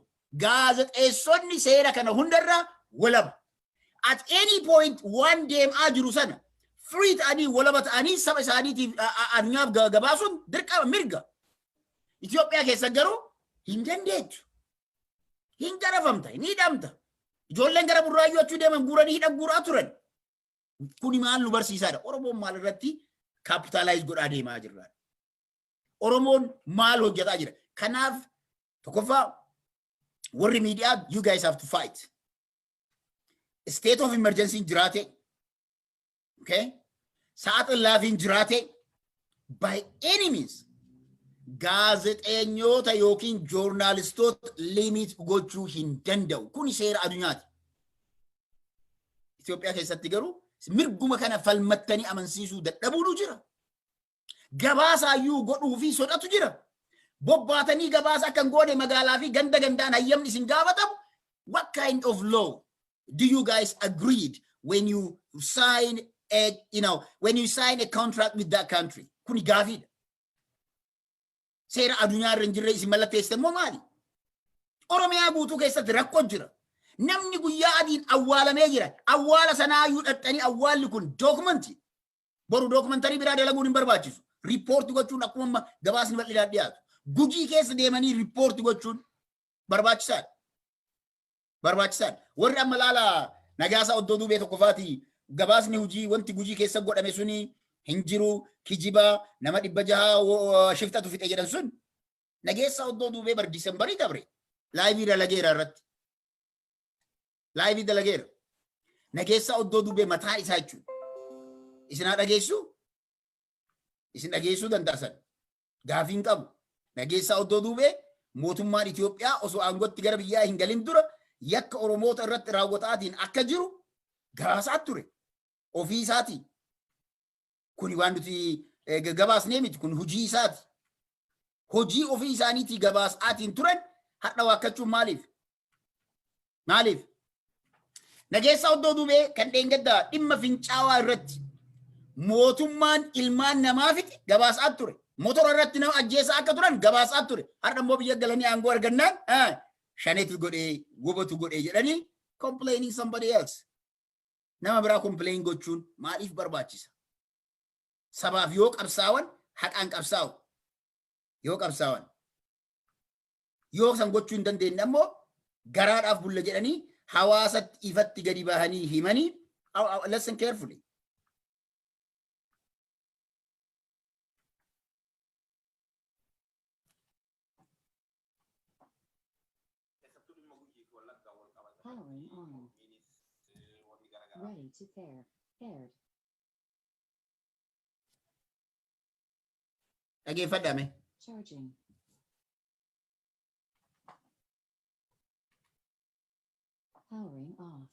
Gaazexeessonni seera kana hundarraa walaba. At any point waan deemaa jiru sana free ta'anii, walaba ta'anii saba isaaniitiif, addunyaaf gabaasuun dirqama, mirga. Itoophiyaa keessa garuu hin dandeettu. Hin garafamta, hin hidhamta. Ijoolleen gara Burraayyuu achuu deeman guuranii hidhan, guuraa turan. Kuni maal nu barsiisaadha? Oromoon maal irratti capitalize godhaa deemaa jirra? Oromoon maal hojjetaa jira? Kanaaf tokkoffaa warri miidiyaa, you guys have to fight. State of emergency jiraate, okay? Sa'aat illaafiin jiraate, by any means gaazexeenyoota yookiin joornaalistoota limit gochuu hin danda'u. Kuni seera addunyaati. Itoophiyaa keessatti garuu mirguma kana falmattanii amansiisuu dadhabuutu jira. Gabaasaayyuu godhuu fi sodatu jira. Bobbaatanii gabaasa akka hin goone magaalaa fi ganda gandaan hayyamni isin gaafatamu. What kind of law do you guys agreed when you sign a contract with that country? Kuni gaafiidha. Seera addunyaa irra hin jirre isin mallatteessite immoo maali? Oromiyaa guutuu keessatti rakkoo jira. Namni guyyaa adiin awwaalamee jira. Awwaala sanaayyuu dhaqxanii awwaalli kun document. Boru documentary biraa dalaguun hin barbaachisu. Report gochuun akkuma amma gabaasni bal'inaan dhiyaatu. Gujii keessa deemanii report gochuun barbaachisaadha. Barbaachisaadha. Warri amma laala Nagaasaa Oddoo Duubee tokko faati gabaasni hojii wanti Gujii keessa godhame suni hin jiru, kijibaa, nama 600 shiftatu fixe jedhan sun, Nageessaa Oddoo Duubee bar December dabre live dalageera irratti. Live dalageera. Nageessaa Oddoo Duubee mataa isaa jechuudha. Isin haa dhageessuu? Isin dhageessuu danda'asan. Gaafiin qabu. Nageessaa Oddoo Duubee mootummaan Itoophiyaa osoo aangootti gara biyyaa hin galin dura yakka Oromoota irratti raawwataatiin akka jiru gabaasaa ture. Ofii isaatii. Kuni waan nuti gabaasnee miti, kun hojii isaati. Hojii ofii isaaniitii gabaasaatiin turan hadha waakkachuun maaliif? Maaliif? Nageessaa Oddoo Duubee kan dheengaddaa dhimma Fincaawaa irratti mootummaan ilmaan namaa fixe gabaasaa ture. Motora irratti nama ajjeesaa akka turan gabaasaa ture. Har'a immoo biyya galanii aangoo argannaan shaneetu godhee, gubatu godhee jedhanii complaining somebody else. Nama biraa complain gochuun maaliif barbaachisa? Sabaaf yoo qabsaawan haqaan qabsaa'u. Yoo qabsaawan. Yoo san gochuu hin dandeenye ammoo garaadhaaf bulla jedhanii hawaasatti ifatti gadi bahanii himanii. Listen carefully. Powering on. Ready to pair. Paired. Dhageeffadhame. Charging. Powering off.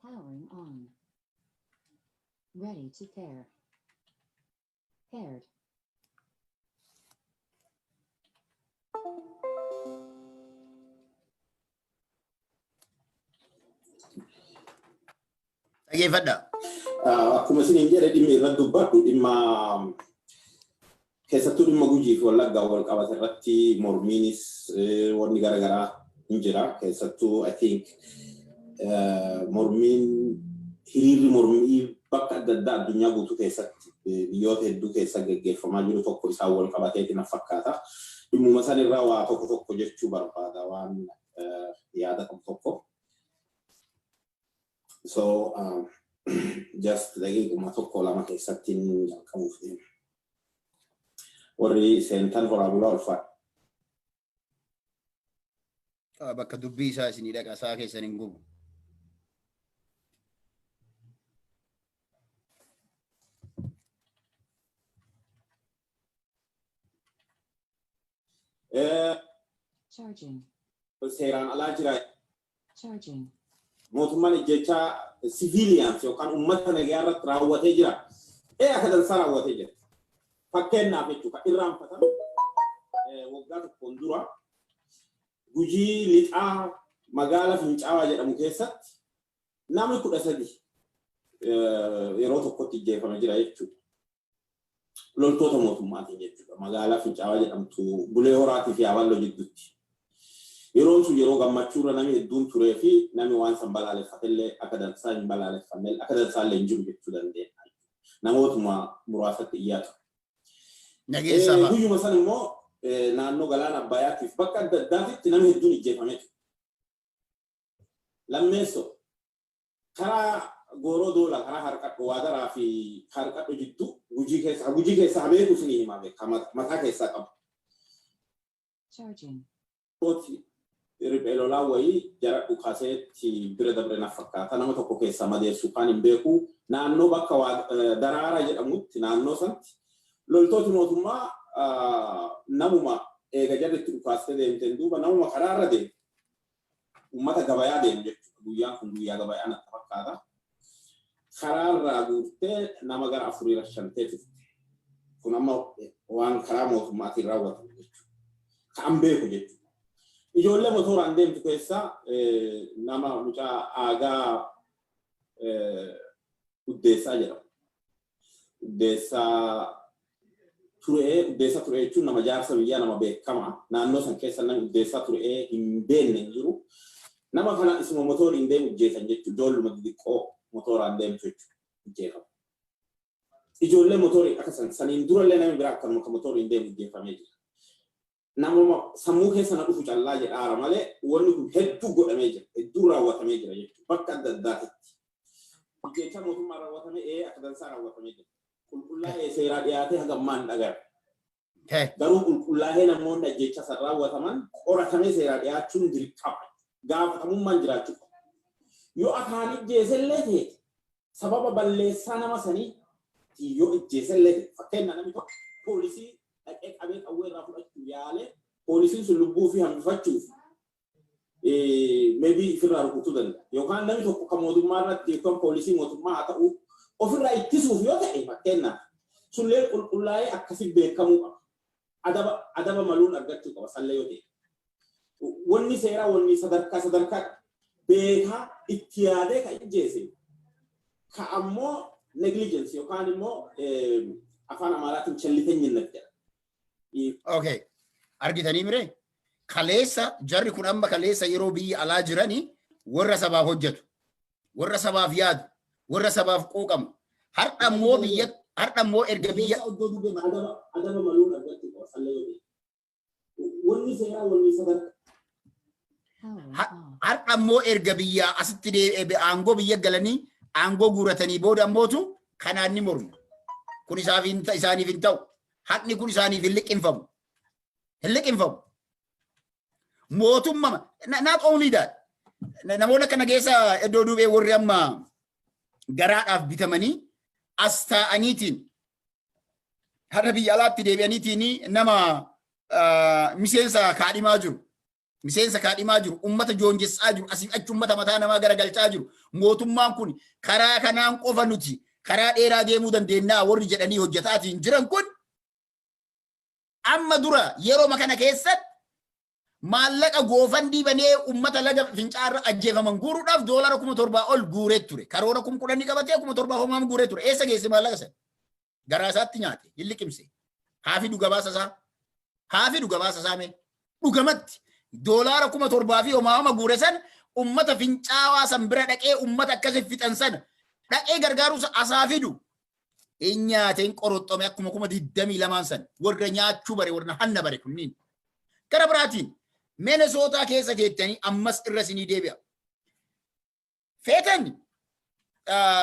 Powering on. Ready to pair. Paired. Dhageeffadha. Akkuma isiniin jedhe, dhimmi irratti dubbadhu dhimma keessattuu dhimma Gujii fi Wallaggaa wal qabate irratti mormiinis wanni garaagaraa hin jira. Keessattuu I think mormiin Hiriirri mormii bakka adda addaa addunyaa guutuu keessatti, biyyoota hedduu keessa gaggeeffamaa jiru tokko isaan wal qabateeti na fakkaata. Dhimmuma san irraa waa tokko tokko jechuu barbaada, waan yaada qabu tokko. So just daqiiquma tokko lama keessatti jalqabuuf deema. Warri seentan horaa bulaa, ulfaadha. Bakka dubbii isaa isinii dhaqa, isaa keessan hin gubu. Charging. Seeraan alaa jira. Charging. Mootummaan ijjechaa civilians yookaan uummata nagayaa irratti raawwatee jira. Ee, akka dansaa raawwatee jira. Fakkeenyaaf jechuudha, irraanfatame, waggaa tokkoon dura Gujii Lixaa magaala Fincaawaa jedhamu keessatti namni 13 yeroo tokkotti ijjeefame jira jechuudha. Loltoota mootummaatiin jechuudha. Magaalaa Fincaawaa jedhamtu Bulee Horaatii fi Yaaballoo jidduutti. Yeroon sun yeroo gammachuurra namni hedduun turee fi namni waan san balaaleffatellee akka dansaa hin balaaleffanne, akka dansaallee hin jiru jechuu dandeenya. Namootuma muraasatti iyyaa ture. Nageessaa fa'a. Guyyuma san immoo naannoo galaana Abbayaatiif bakka adda addaatitti namni hedduun ijjeefamee ture. Lammeessoo, karaa Gooroo Doolaa, karaa Harqadho Waadaraa fi Harqadho jidduu Gujii keessa beeku isinii himaa, beeka mataa keessaa qabu. Charging. Riphee lolaa wayii jara dhukaaseetti bira dabre na fakkaata. Nama tokko keessaa madeessu kaan hin beeku. Naannoo bakka Daraara jedhamutti, naannoo sanatti loltooti mootummaa namuma eega jarri itti dhukaastee deemteen duuba namuma karaarra deemu, ummata gabayaa deemu jechuudha. Guyyaan kun guyyaa gabayaa natti fakkaata. Karaarraa guurtee nama gara afurii rashantee turte. Kun amma waan karaa mootummaatiin raawwatamu jechuudha. Kan beeku jechuudha. Ijoollee motoraan deemtu keessaa nama mucaa Aagaa Uddeessaa jedhamu. Uddeessaa Turee, Uddeessaa Turee jechuun nama jaarsa biyyaa, nama beekamaa. Naannoo san keessa namni Uddeessaa Turee hin beekne hin jiru. Nama kana isuma motoriin deemu ijjeesan jechuudha. Ijoolluma xixiqqoo motoraan deemtu jechuudha. Ijjeefamu. Ijoollee motorii akka san saniin durallee namni biraa akkanuma kan motoriin deemu ijjeefamee jira. Namuma sammuu keessa na dhufu callaa jedhaara malee wanni kun hedduu godhamee jira. Hedduu raawwatamee jira jechuudha. Bakka adda addaatitti. Ijjeechaa mootummaa raawwatame, ee, akka dansaa raawwatamee jira. Qulqullaa'ee seeraa dhiyaatee haga ammaa hin dhaga'ame. Garuu qulqullaa'ee namoonni ajjeechaa san raawwataman qoratamee seeraa dhiyaachuun dirqama. Gaafatamummaan jiraachuu qaba. Yoo akaan ijjeesellee ta'e, sababa balleessaa nama sanii yoo ijjeesellee ta'e, fakkeenyaaf namni tokko poolisii dhaqee qabee qawwee irraa fudhachuu yaalee, poolisiin sun lubbuu ofii hambifachuuf maybe ofirraa rukutuu danda'a. Yookaan namni tokko kan mootummaa irratti yookaan poolisii mootummaa haa ta'u ofirraa ittisuuf yoo ta'e, fakkeenyaaf sullee qulqullaa'ee akkasi beekamuu qaba. Adaba maluun argachuu qaba sallee yoo ta'e. Wanni seeraa wanni sadarkaa sadarkaa qaba. Beekaa itti yaadee kan ijjeese, ka ammoo negligence yookaan immoo afaan Amaaraatiin ቸልተኝነት jedha. Okay. Argitanii miree? Kaleessa jarri kun amma kaleessa yeroo biyya alaa jiranii warra sabaaf hojjetu, warra sabaaf yaadu, warra sabaaf quuqamu. Har'a immoo erga biyya Iddoo dubbee adaba maluun argachuu qaba sallee yoo ta'e. Wanni seeraa wanni sadarkaa Powering off. Har'a immoo erga biyya asitti aangoo biyya galanii aangoo guuratanii booda ammootu kanaan ni mormu. Kun isaaniif hin ta'u. Haqni kun isaaniif hin liqinfamu. Hin liqinfamu. Mootummaa, not only that. Namoonni akkana keessa iddoo duubee warri amma garaadhaaf bitamanii as taa'aniitiin har'a biyya alaatti deebi'aniitiin nama miseensa kaadhimaa jiru. Miseensa kaadhimaa jiru, ummata joonjessaa jiru, asii achi ummata mataa namaa garagalchaa jiru. Mootummaan kun karaa kanaan qofa nuti karaa dheeraa deemuu dandeenyaa warri jedhanii hojjetaatiin jiran kun amma dura yeroo kana keessatti maallaqa GoFundMe banee ummata laga Fincaarra ajjeefaman guuruudhaaf doolara 7,000 ol guuree ture. Karoora 10,000 qabatee 7,000 homaam guuree ture. Eessa geesse maallaqa sana? Garaa isaatti nyaate, hin liqimse. Haa fidu gabaasa isaa. Haa fidu gabaasa isaa mee. Dhugamatti doolaara 7,000 fi homaa homa guure san ummata Fincaawaa san bira dhaqee ummata akkasi fixan sana Dhaqee gargaaruusa asaa fidu. In nyaateen qoroxxome akkuma 22,000 san warra nyaachuu bare, warra hanna bare kunniin. Gara biraatiin Minnesota keessa teettanii ammas irra isinii deebi'a. Feetan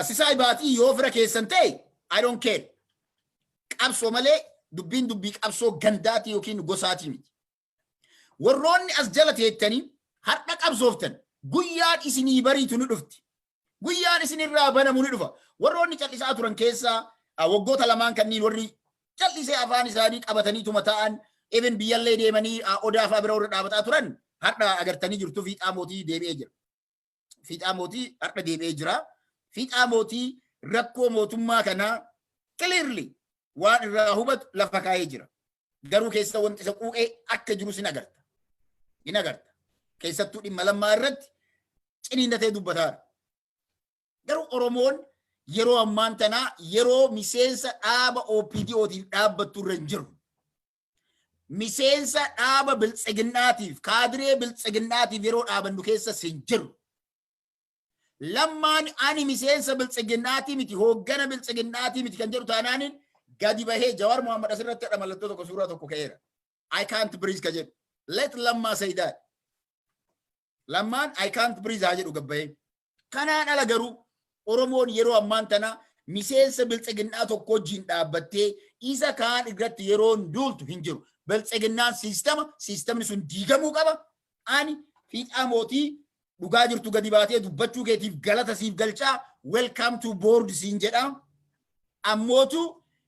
Sisaay Baatii yoo fira keessan ta'e, I don't care. Qabsoo malee dubbiin dubbii qabsoo gandaatii yookiin gosaatii miti. Warroonni as jala teettanii har'a qabsooftan, guyyaan isinii bariitu ni dhufti. Guyyaan isinirraa banamu ni dhufa. Warroonni callisaa turan keessaa waggoota lamaan kanneen warri callisee afaan isaanii qabataniituma ta'an, even biyyallee deemanii Odaa fa'aa bira warra dhaabataa turan, har'a agartanii jirtu, Fiixaa Mootii deebi'ee jira. Fiixaa Mootii har'a deebi'ee jira. Fiixaa Mootii rakkoo mootummaa kanaa clearly waan irraa hubatu lafa kaa'ee jira. Garuu keessa wanti isa quuqee akka jirus hin agarta. Hin agarta. Keessattuu dhimma Lammaa irratti ciniinnatee dubbataara. Garuu Oromoon yeroo ammaan tanaa yeroo miseensa dhaaba OPDOtiif dhaabbattu irra hin jiru. Miseensa dhaaba Biltsiginnaatiif, kaadiree Biltsiginnaatiif yeroo dhaabannu keessa hin jiru. Lammaan ani miseensa Biltsiginnaatii miti, hooggana Biltsiginnaatii miti kan jedhu taanaanin gadi bahee. Jawaar Muhammad asirratti hadha mallattoo tokko, suuraa tokko ka'eera. "I can't breathe" ka jedhu. Let Lammaa say that. Lammaan "I can't breathe" haa jedhu gabbahee. Kanaan ala garuu Oromoon yeroo ammaan tana miseensa Biltsiginnaa tokko wajjin dhaabbattee isa kaan irratti yeroon duultu hin jiru. Biltsiginnaan siistama, siistamni sun diigamuu qaba. Ani Fiixaa Mootii dhugaa jirtu gadi baatee dubbachuu keetiif galata siif galchaa, welcome to board siin jedha. Ammootu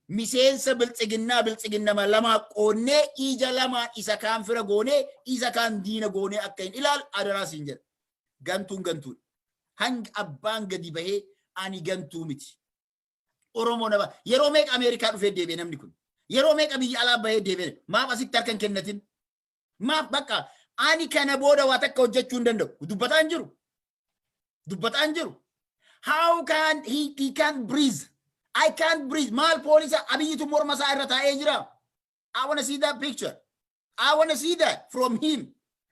miseensa Biltsiginnaa Biltsiginnama lama qoonnee ija lamaan isa kaan fira goonee isa kaan diina goonee akka hin ilaalu adaraa siin jedha. Gantuun gantuudha. Hanga abbaan gadi bahee ani gantuu miti. Oromoo nama yeroo meeqa Ameerikaa dhufee deebi'e namni kun? Yeroo meeqa biyya alaa bahee deebi'e? Maaf asitti harka hin kennatin? Maaf bakka ani kana booda waa takka hojjechuu hin danda'u? Dubbataa hin jiru. Dubbataa hin jiru. How can he can't breathe? I can't breathe. Maal poolisa Abiyyitu morma isaa irra taa'ee jira? I wanna see that picture. I wanna see that from him.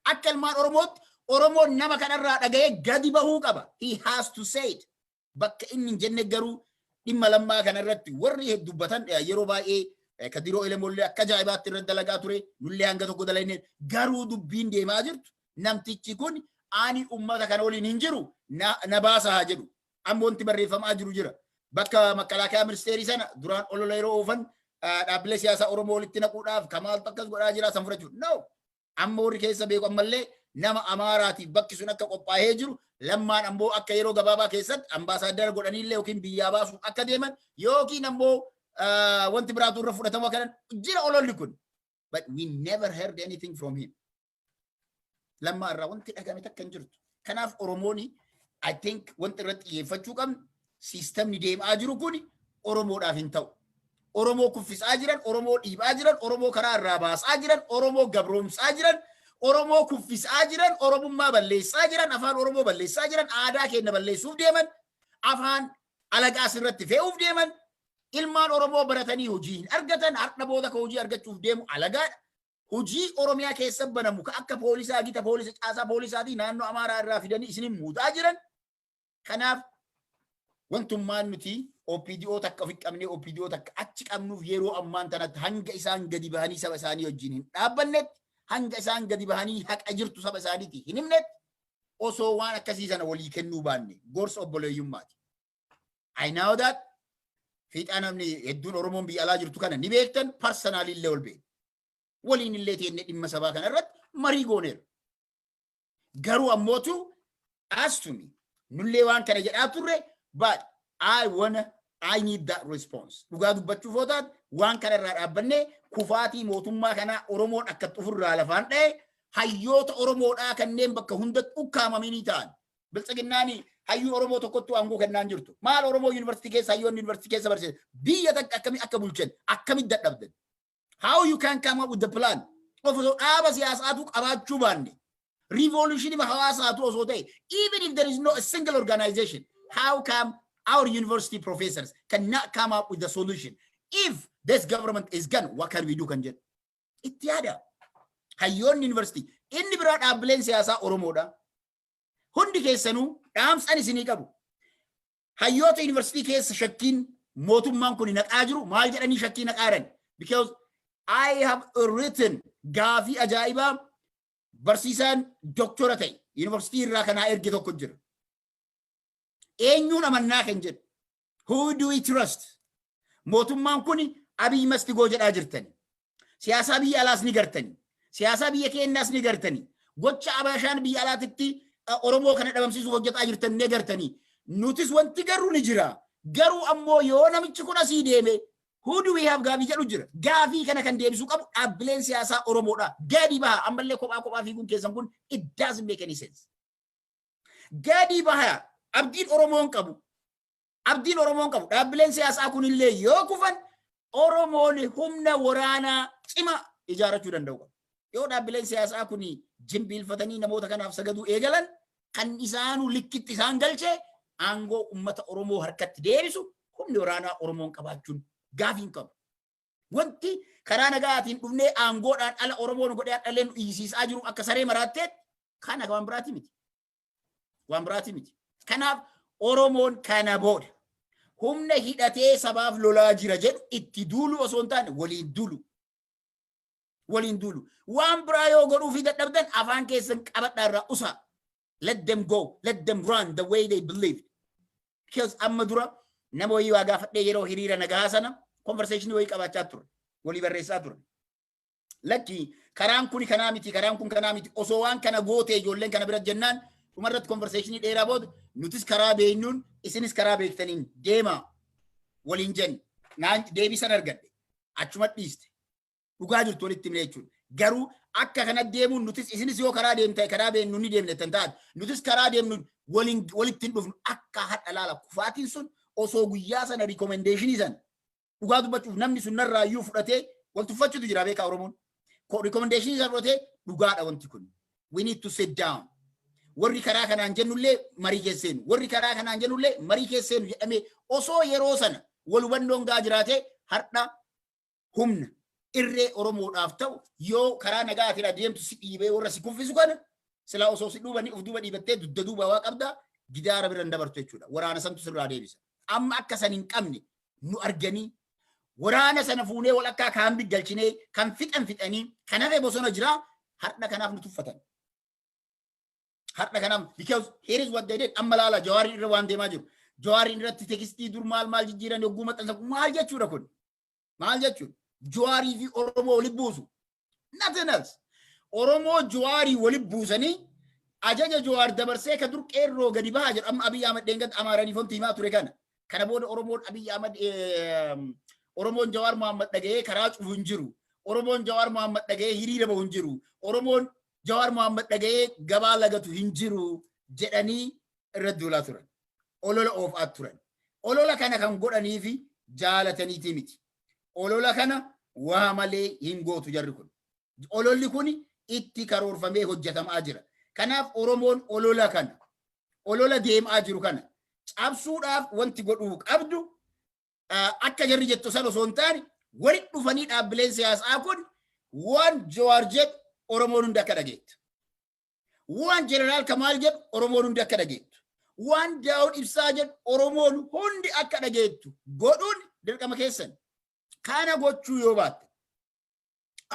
Akka ilmaan Oromootti Oromoon nama kanarraa dhaga'ee gadi bahuu qaba. He has to say it. Bakka inni hin jenne garuu dhimma Lammaa kanarratti warri dubbatan yeroo baay'ee Kadiroo Elemollee akka ajaa'ibaatti irratti dalagaa ture, nullee hanga tokko dalagne. Garuu dubbiin deemaa jirtu namtichi kun ani ummata kana waliin hin jiru, na baasa haa jedhu. Amma wanti barreeffamaa jiru jira. Bakka makalaakaa ministeerii sana duraan olola yeroo oofan dhaabbilee siyaasaa Oromoo walitti naquudhaaf kamaaltu akkas godhaa jira san fudhachuuf. No. Amma warri keessa beeku ammallee nama Amaaraatiif bakki sun akka qophaa'ee jiru, Lammaan ammoo akka yeroo gabaabaa keessatti ambaasaaddara godhaniillee yookiin biyyaa baasuuf akka deeman yookiin ammoo wanti biraatu irra fudhatamu akka jira ololli kun. But we never heard anything from him. Lammaa irraa wanti dhagame takka hin jirtu. Kanaaf Oromooni, I think, wanti irratti xiyyeeffachuu qabnu siistamni deemaa jiru kun Oromoodhaaf hin ta'u. Oromoo kuffisaa jiran, Oromoo dhiibaa jiran, Oromoo karaa irraa baasaa jiran, Oromoo gabroomsaa jiran, Oromoo kuffisaa jiran, Oromummaa balleessaa jiran, afaan Oromoo balleessaa jiran, aadaa keenya balleessuuf deeman, afaan alagaa asirratti fe'uuf deeman, ilmaan Oromoo baratanii hojii hin argatan, har'a booda ka hojii argachuuf deemu alagaadha. Hojii Oromiyaa keessa banamu ka akka poolisaa gita poolisa caasaa poolisaatii naannoo Amaaraa irraa fidanii isinin muudaa jiran. Kanaaf wantummaan nuti OPDO takka ofi qabnee OPDO takka achi qabnuuf yeroo ammaan tanatti hanga isaan gadi bahanii saba isaanii wajjin hin dhaabbannetti, hanga isaan gadi bahanii haqa jirtu saba isaaniitti hin himnetti, osoo waan akkasii sana walii kennuu baanne gorsa obboleeyyummaati. I know that Fiixaa namni hedduun Oromoon biyya alaa jirtu kana ni beektan, personally illee ol beektu. Waliin illee teennee dhimma sabaa kana irratti marii gooneera. Garuu ammootu astumi nullee waan kana jedhaa turre, but I need that response. Dhugaa dubbachuuf yoo taate, waan kana irraa dhaabbannee kufaatii mootummaa kanaa Oromoon akka xufurraa lafaan dha'e, hayyoota Oromoodhaa kanneen bakka hundatti ukkaamamanii ta'an. Biltsiginnaan hayyuu Oromoo tokkottuu aangoo kennaan jirtu. Maal Oromoo yuunivarsiitii keessa, hayyoonni yuunivarsiitii keessa barsiisan biyya takka akkamii akka bulchan akkamitti dadhabdan? How you can come up with the plan? Osoo dhaaba siyaasaatu qabaachuu baanne, revolution hawaasaatu osoo ta'e, even if there is no a single organization, how come our university professors cannot come up with the solution? If this government is gone, what can we do kan jedhu itti yaada. Hayyoonni yuunivarsiitii inni biraa dhaabbileen siyaasaa Oromoodha. Hundi keessanuu dhaamsan isinii qabu. Hayyoota yuunivarsiitii keessa shakkiin mootummaan kun naqaa jiru maal jedhanii shakkii naqaaran? Because I have written gaafii ajaa'ibaa barsiisaan doktora ta'e yuunivarsiitii irraa kanaa erge tokko jira. Eenyuun amannaa kan jedhu. Who do we trust? Mootummaan kun Abiy must go jedhaa jirtani. Siyaasaa biyya alaas ni gartani. Siyaasaa biyya keenyaas ni gartani. Gocha Abashaan biyya alaatitti Oromoo kana dhabamsiisuuf hojjetaa jirtan ni gartani. Nutis wanti garuu ni jira. Garuu ammoo yoo namichi kun asii deeme, who do we have gaafii jedhu jira. Gaafii kana kan deebisuu qabu dhaabbileen siyaasaa Oromoodha. Gadi baha. Ammallee kophaa kophaa fiiguun keessan kun, it doesn't make any sense. Gadi baha. Abdiin Oromoon qabu. Abdiin Oromoon qabu. Dhaabbileen siyaasaa kunillee yoo kufan, Oromoon humna waraanaa cima ijaarrachuu danda'u qabu. Yoo dhaabbileen siyaasaa kun jimbiilfatanii namoota kanaaf sagaduu eegalan, kan isaanuu likkitti isaan galchee aangoo uummata Oromoo harkatti deebisu humni waraanaa Oromoon qabaachuun gaafii hin qabu. Wanti karaa nagaatiin dhufnee aangoodhaan ala Oromoon godhee hadhallee nu iyyisiisaa jiru akka saree maraatteet kana waan biraati miti. Waan biraati miti. Kanaaf Oromoon kana booda humna hidhatee sabaaf lolaa jira jedhu itti duulu osoo hin taane waliin duulu. Waliin duulu. Waan biraa yoo godhuu fi dadhabdan, afaan keessan qabadhaa irraa usaa. Let them go. Let them run the way they believe. Because amma dura nama wayii waa gaafadhee, yeroo hiriira nagaa sana conversation wayii qabaachaa ture. Walii barreessaa ture. Lakki, karaan kun kanaa miti, karaan kun kanaa miti, osoo waan kana gootee ijoolleen kana bira jennaan, dhumarratti conversation dheeraa booda nutis karaa beeknuun isinis karaa beektaniin deema waliin jenni. Naan deebii sana argadhe. Achuma dhiiste. Dhugaa jirtu walitti himne jechuudha. Garuu akka kana deemuun nutis isinis yoo karaa deemte karaa beeknu ni deemne tan taate, nutis karaa deemnu waliin walitti hin dhufnu. Akka hadha laala, kufaatiin sun osoo guyyaa sana recommendation sana, dhugaa dubbachuuf, namni sun narraa iyyuu fudhatee wal tuffachuutu jira beekaa Oromoon. Recommendation sana fudhatee, dhugaadha wanti kun. We need to sit down. Warri karaa kanaan jennullee marii keesseenu. Warri karaa kanaan jennullee marii keesseenu jedhamee osoo yeroo sana wal hubannoon gaa jiraate, har'a humna irree Oromoodhaaf ta'u, yoo karaa nagaatiin adeemtu si dhiibee warra si kuffisu kana silaa osoo si dhuubanii of duuba dhiibattee dugda duuba waa qabda gidaara bira hin dabartu jechuudha. Waraana santu sirraa deebisa. Amma akka san hin qabne nu arganii waraana sana fuunee walakkaa kaambii galchinee, kan fixan fixanii, kan hafe bosona jira. Har'a kanaaf nu tuffatan. Har'a kanaaf, because here is what they did. Amma laala, Jawaariin irra waan deemaa jiru. Jawaariin irratti text dur maal maal jijjiiran yogguu maxxansa, maal jechuudha kun? Maal jechuudha? Jawaarii fi Oromoo walitti buusu. Nothing else. Oromoo Jawaarii walitti buusanii ajaja Jawaar dabarsee ka dur qeerroo gadi bahaa jedhu, amma Abiyyi Ahmad dheengadda Amaaranii fonti himaa ture kana. Kana booda Oromoon Abiyyi Ahmad, Oromoon Jawaar Muhammad dhaga'ee karaa cufu hin jiru. Oromoon Jawaar Muhammad dhaga'ee hiriira bahu hin jiru. Oromoon Jawaar Muhammad dhaga'ee gabaa lagatu hin jiru jedhanii irra duulaa turan. Olola oofaa turan. Olola kana kan godhaniifi jaalataniiti miti. Olola kana waa malee hin gootu jarri kun. Ololli kun itti karoorfamee hojjetamaa jira. Kanaaf Oromoon olola kana, olola deemaa jiru kana cabsuudhaaf wanti godhuu qabdu, akka jarri jettu san osoo hin taane, walitti dhufanii dhaabbileen siyaasaa kun waan Jawaar jedhu Oromoon hundi akka dhageettu. Waan Jeneraal Kamaal jedhu Oromoon hundi akka dhageettu. Waan Daawud Ibsaa jedhu Oromoon hundi akka dhageettu godhuun dirqama keessan. Kana gochuu yoo baatte,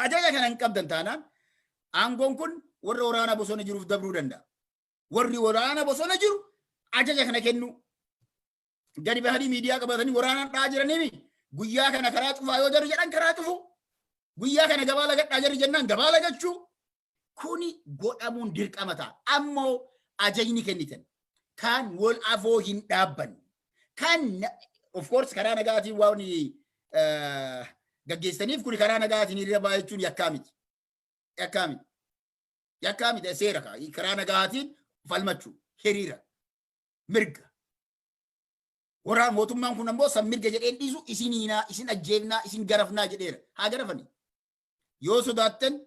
ajaja kana hin qabdan taanaan, aangoon kun warra waraana bosona jiruuf dabruu danda'a. Warri waraana bosona jiru ajaja kana kennu. Gadi bahanii miidiyaa qabatanii waraanaan dha'aa jiranii, guyyaa kana karaa cufaa yoo jarri jedhan karaa cufu. Guyyaa kana gabaa lagadhaa jarri jennaan gabaa lagachuu. Kuni godhamuun dirqama ta'a. Ammoo ajajni kennitan kan wal afoo hin dhaabbanne. Kan of course karaa nagaatiin waan gaggeessaniif, kuni karaa nagaatiin hiriira ba'a jechuun yakkaa miti. Yakkaa miti. Yakkaa miti, seera karaa nagaatiin falmachuu, hiriira, mirga. Waraan mootummaan kun ammoo san mirga jedheen dhiisu, isin hiinaa, isin ajjeefnaa, isin garafnaa jedheera. Haa garafani. Yoo sodaattan,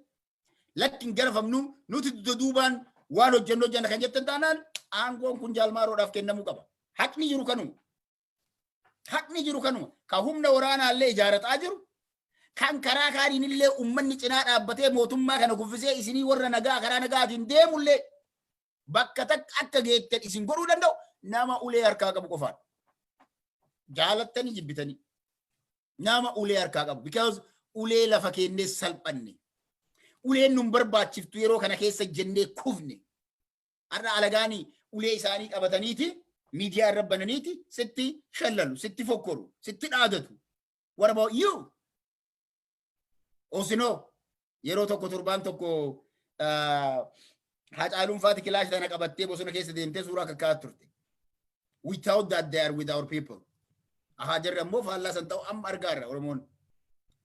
lakki hin garafamnu, nuti dugda duubaan waan hojjennu hojjenna kan jettan taanaan, aangoon kun jaalmaaroodhaaf kennamuu qaba. Haqni jiru kanuma. Haqni jiru kanuma. Ka humna waraanaallee ijaarataa jiru, kan karaa kaaniin illee uummanni cinaa dhaabbatee mootummaa kana kuffisee isinii warra nagaa karaa nagaatiin deemullee bakka takka akka geettan isin godhuu danda'u nama ulee harkaa qabu qofaadha. Jaalattanii jibbitanii. Nama ulee harkaa qabu. Because ulee lafa kennee salphanne. Uleen nun barbaachiftu yeroo kana keessa jennee kufne. Har'a alagaanii ulee isaanii qabataniiti miidiyaa irra bananiiti sitti shallalu, sitti fokkoru, sitti dhaadatu. What about you? Osinoo yeroo tokko torbaan tokko Hacaaluun faati kilaash tana qabattee bosona keessa deemtee suuraa kakkaa'aa turte. We thought that they are with our people. Ahaa, jarri ammoo faallaa san ta'u amma argaarra Oromoon.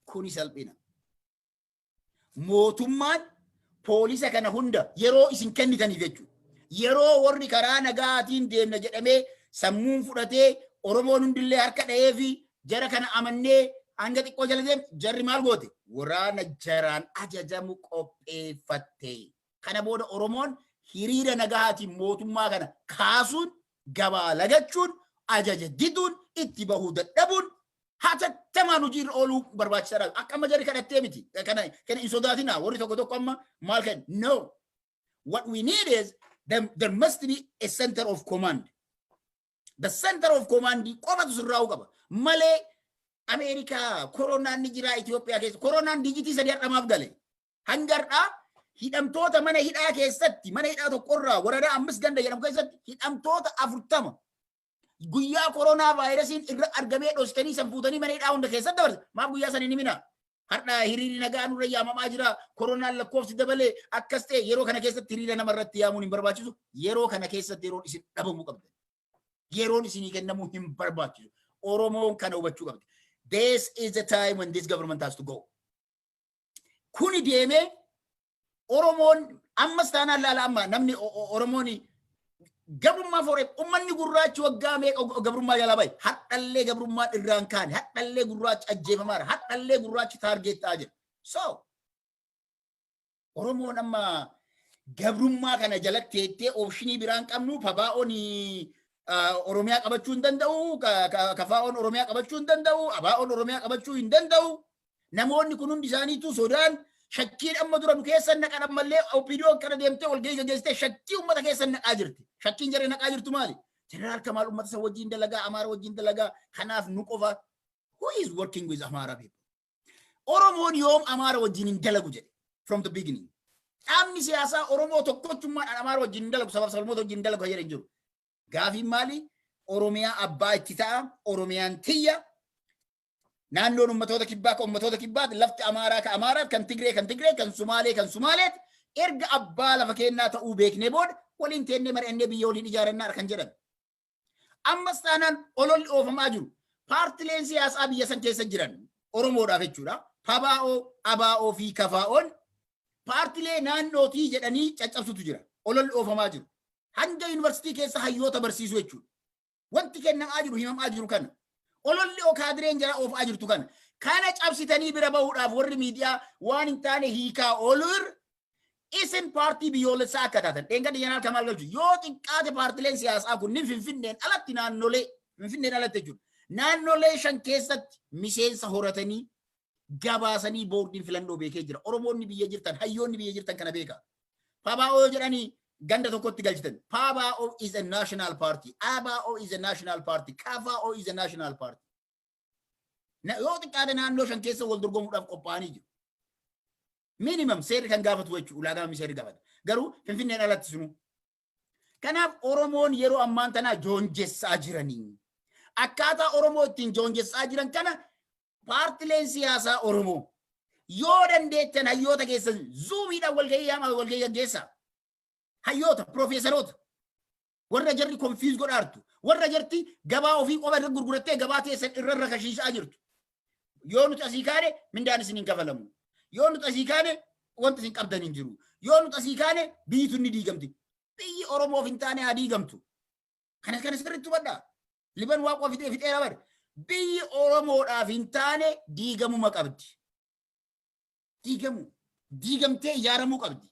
Kuni salphina. Mootummaan poolisa kana hunda yeroo isin kennitaniif jechuudha. Yeroo warri karaa nagaatiin deemna jedhamee sammuun fudhatee, Oromoon hundillee harka dha'ee fi jara kana amannee hanga xiqqoo jala deem, jarri maal goote? Waraana jaraan ajajamu qopheeffatte. Kana booda Oromoon hiriira nagaatiin mootummaa kana kaasuun, gabaa lagachuun, ajaja diduun, itti bahuu dadhabuun hatattamaan hojiirra ooluu barbaachisaadha. Akka amma jarri kadhattee miti. Kana hin sodaatinaa. Warri tokko tokko amma maal kan, no. What we need is there must be a center of command. The center of command qofatu sirraa'uu qaba. Malee Ameerikaa koronaan ni jira Itoophiyaa keessa. Koronaan dijitii 3 har'amaaf gale. Hanga har'aa hidhamtoota mana hidhaa keessatti, mana hidhaa tokkorraa waradaa ammis ganda jedhamu keessatti hidhamtoota 40 guyyaa koronaa vaayirasiin irra argamee dhostanii san fuutanii mana hidhaa hunda keessatti dabarse. Maaf guyyaa san hin himina? Har'a hiriirri nagaa nurra yaamamaa jira. Koronaan lakkoofsi dabalee akkas ta'e. Yeroo kana keessatti hiriira nama irratti yaamuun hin barbaachisu. Yeroo kana keessatti yeroon isin dhabamuu qabdan. Yeroon isinii kennamuu hin barbaachisu. Oromoon kana hubachuu qabdi. This is the time when this government has to go. Kuni deemee Oromoon ammas taanaan laala, amma namni Oromoon gabrummaa fooree, ummanni gurraachi waggaa meeqa gabrummaa jalaa bahe, hadhallee gabrummaan irraan kaane, hadhallee gurraachi ajjeefamaadha, hadhallee gurraachi target ta'aa jira. So Oromoon amma gabrummaa kana jalatti teettee option biraan qabnu. Pabaa'oon Oromiyaa qabachuu hin danda'u, Kafaa'oon Oromiyaa qabachuu hin danda'u, Abaa'oon Oromiyaa qabachuu hin danda'u. Namoonni kun hundi isaaniitu sodaan shakkiin amma dura nu keessa naqan, ammallee OPDO kana deemtee walgahii gaggeessitee shakkii uummata keessa naqaa jirti. Shakkiin jarri naqaa jirtu maali? Jeneraal Kamaal uummata isa wajjin dalagaa, Amaara wajjin dalagaa, kanaaf nu qofa. Who is working with Amara people? Oromoon yoom Amaara wajjin hin dalagu jedhe from the beginning? Dhaabni siyaasaa Oromoo tokkochummaadhaan Amaara wajjin hin dalagu, sabab sablammoota wajjin hin dalagu jedhe hin jiru. Gaafiin maali? Oromiyaa abbaa itti ta'a, Oromiyaan tiyya, naannoon ummatoota kibbaa kan ummatoota kibbaati, lafti Amaaraa kan Amaaraat, kan Tigree kan Tigree, kan Sumaalee kan Sumaaleet. Erga abbaa lafa kennaa ta'uu beeknee booda waliin teennee mari'annee biyya waliin ijaarannaa kan jedhan. Ammas taanaan ololli oofamaa jiru. Paartileen siyaasaa biyya san keessa jiran Oromoodhaaf jechuudha. PABAO, ABO fi KFO'n paartilee naannootii jedhanii caccabsutu jira. Ololli oofamaa jiru. Hanga yuunivarsiitii keessa hayyoota barsiisuu jechuudha. Wanti kennamaa jiru, himamaa jiru kana. Ololli kaadireen jara oofaa jirtu kana. Kana cabsitanii bira bahuudhaaf warri miidiyaa waan hin taane hiikaa ooluu isin paartii biyyoolessaa akka taatan dheengadda Jeneraal Kamaal Galchu yoo xiqqaate paartileen siyaasaa kunniin Finfinneen alatti, naannolee Finfinneen alatti jechuudha. Naannolee shan keessatti miseensa horatanii gabaasanii boordiin filannoo beekee jira. Oromoonni biyya jirtan, hayyoonni biyya jirtan kana beeka. PABO jedhanii ganda tokkotti galchitan. PABO is a national party. ABO is a national party. KFO is a national party. Yoo xiqqaate naannoo shan keessa wal dorgomuudhaaf qophaa'anii jiru. Minimum seerri kan gaafatu jechuudha. Ulaagaa seerri gaafata. Garuu Finfinneen alatti sunu. Kanaaf Oromoon yeroo ammaan tanaa joonjessaa jiranii. Akkaataa Oromoo ittiin joonjessaa jiran kana paartileen siyaasaa Oromoo yoo dandeettan hayyoota keessan Zoomiidhaan walgahii yaamaa, walgahii gaggeessaa. Hayyoota, piroofeesaroota, warra jarri confuse godhaartu, warra jarti gabaa ofii qofa irra gurgurattee gabaa teessan irra rakashiisaa jirtu. Yoo nuti asii kaane mindaan isin hin kafalamu. Yoo nuti asii kaane wanti isin qabdan hin jiru. Yoo nuti asii kaane biyyi tun ni diigamti. Biyyi Oromoof hin taane haa diigamtu. Kana sirriitti hubadhaa. Liban Waaqoo fixee fixeera bare. Biyyi Oromoodhaaf hin taane diigamuma qabdi. Diigamu. Diigamtee ijaaramuu qabdi.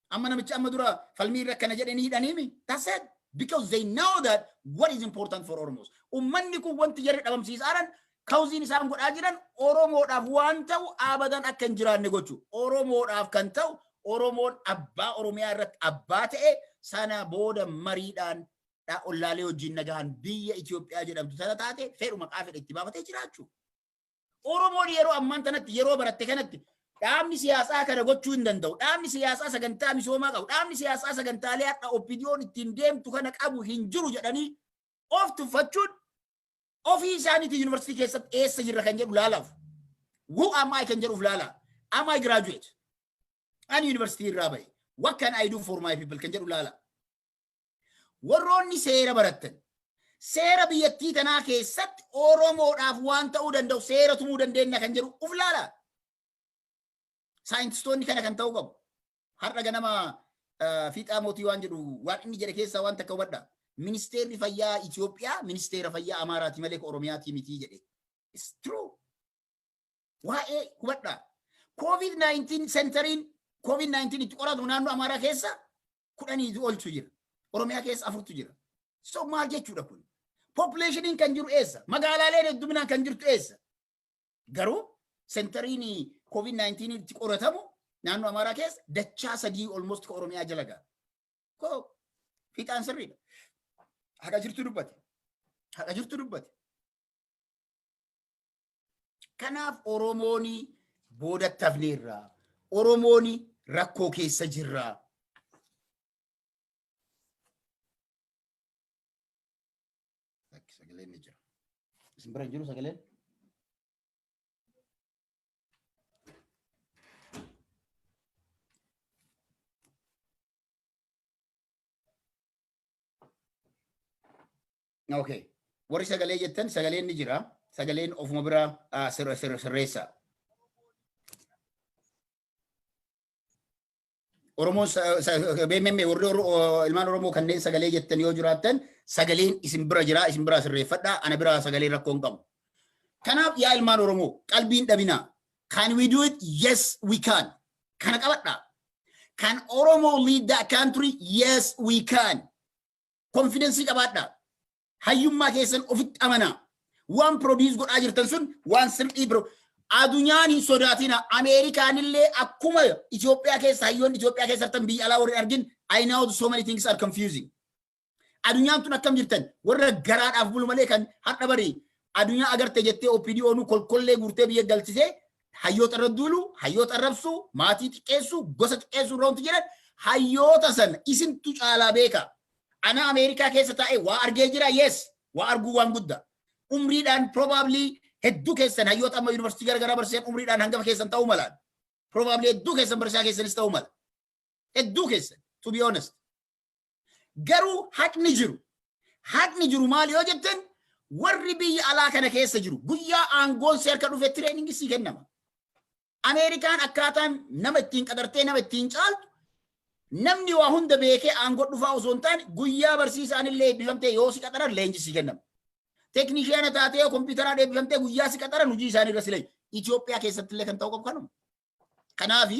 Amma namichi amma dura falmii irra akkana jedhanii hidhaniimi. That's it. Because they know that what is important for Oromos. Ummanni kun wanti jarri dhabamsiisaaran kaawuziin isaan godhaa jiran Oromoodhaaf waan ta'u abadan akka hin jiraanne gochuu. Oromoodhaaf kan ta'u Oromoon abbaa Oromiyaa irratti abbaa ta'e sana booda mariidhaan Ollaalee wajjin nagahan biyya Itoophiyaa jedhamtu sana taate fedhu maqaa fedhe itti baafatee jiraachuu. Oromoon yeroo ammaan tanatti, yeroo baratte kanatti, dhaabni siyaasaa kana gochuu hin danda'u. Dhaabni siyaasaa sagantaa misoomaa qabu. Dhaabni siyaasaa sagantaalee akka OPDOn ittiin deemtu kana qabu hin jiru jedhanii of tuffachuun ofii isaaniitii yuunivarsiitii keessatti eessa jirra kan jedhu laalaaf. Who am I kan jedhuuf laala. Am I graduate? Ani yuunivarsiitii irraa bahe. What can I do for my people kan jedhu laala. Warroonni seera barattan, seera biyyattii tanaa keessatti Oromoodhaaf waan ta'uu danda'u seera tumuu dandeenya kan jedhu uf laala. Saayintistoonni kana kan ta'uu qabu. Har'a ganama Fiixaa Mootii waan jedhu, waan inni jedhe keessaa waan takka hubadha. Ministeerri fayyaa Itoophiyaa ministeera fayyaa Amaaraati malee ka Oromiyaatii miti jedhe. It's true. Waa'ee hubadha. COVID-19 centeriin COVID-19 itti qoratu naannoo Amaaraa keessa 10 oltu jira. Oromiyaa keessa afurtu jira. So maal jechuudha kun? Populationiin kan jiru eessa? Magaalaaleen hedduminaan kan jirtu eessa? Garuu centeriin COVID-19 itti qoratamu naannoo Amaaraa keessa dachaa sadii almost ka Oromiyaa jala ga'a. Koo fiixaan sirriidha. Haqa jirtu dubbate. Haqa jirtu dubbate. Kanaaf Oromoon boodatti hafneerra. Oromoon rakkoo keessa jirra. Sagaleen ni jira. Isin bira hin jiru sagaleen? Okay. Warri sagalee jettan, sagaleen ni jira. Sagaleen ofuma bira sirreessa. Oromoon beememme, warri ilmaan Oromoo kanneen sagalee jettan yoo jiraattan, sagaleen isin bira jira, isin bira sirreeffadha. Ana bira sagalee rakkoo hin qabu. Kanaaf yaa ilmaan Oromoo, qalbiin dhabinaa. Can we do it? Yes, we can. Kana qabadha. Can Oromo lead that country? Yes, we can. Confidence qabaadha. Hayyummaa keessan ofitti amanaa. Waan produce godhaa jirtan sun waan sirrii biro. Adunyaan hin sodaatina. Ameerikaan illee akkuma Itoophiyaa keessa hayyoonni Itoophiyaa keessa jirtan biyya alaa warri argin, I know so many things are confusing. Adunyaan tun akkam jirtan warra garaadhaaf bulu malee kan har'a barii adunyaa agarte jettee OPDO nu kolkollee guurtee biyya galchisee hayyoota irra duulu, hayyoota arrabsu, maatii xiqqeessu, gosa xiqqeessu irra wanti jedhan, hayyoota sana isintu caalaa beeka. Ana Ameerikaa keessa taa'ee waa argee jira, yes, waa arguu waan guddaa. Umriidhaan probably hedduu keessan hayyoota amma yuunivarsiitii garaagaraa barsiisan umriidhaan hangafa keessan ta'uu mala. Probably hedduu keessan barsiisaa keessanis ta'uu mala. Hedduu keessan, to be honest. Garuu haqni jiru. Haqni jiru maali yoo jettan, warri biyya alaa kana keessa jiru guyyaa aangoon si harka dhufe training sii kennama. Ameerikaan akkaataan nama ittiin qaxartee nama ittiin caaltu, namni waa hunda beekee aangoo dhufaa osoo hin taane, guyyaa barsiisaan illee eebbifamtee yoo si qaxaran leenji sii kennama. Teeknishiyaana taatee yoo kompiitaraan eebbifamtee guyyaa si qaxaran hojii isaanii irra si leenji. Itoophiyaa keessatti illee kan ta'u qabu kanuma. Kanaafi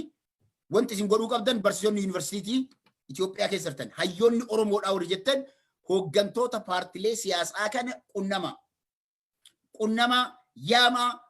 wanti isin godhuu qabdan, barsiisonni yuunivarsiitii Itoophiyaa keessa jirtan, hayyoonni Oromoodhaa warri jettan, hooggantoota paartilee siyaasaa kana qunnama. Qunnama yaamaa.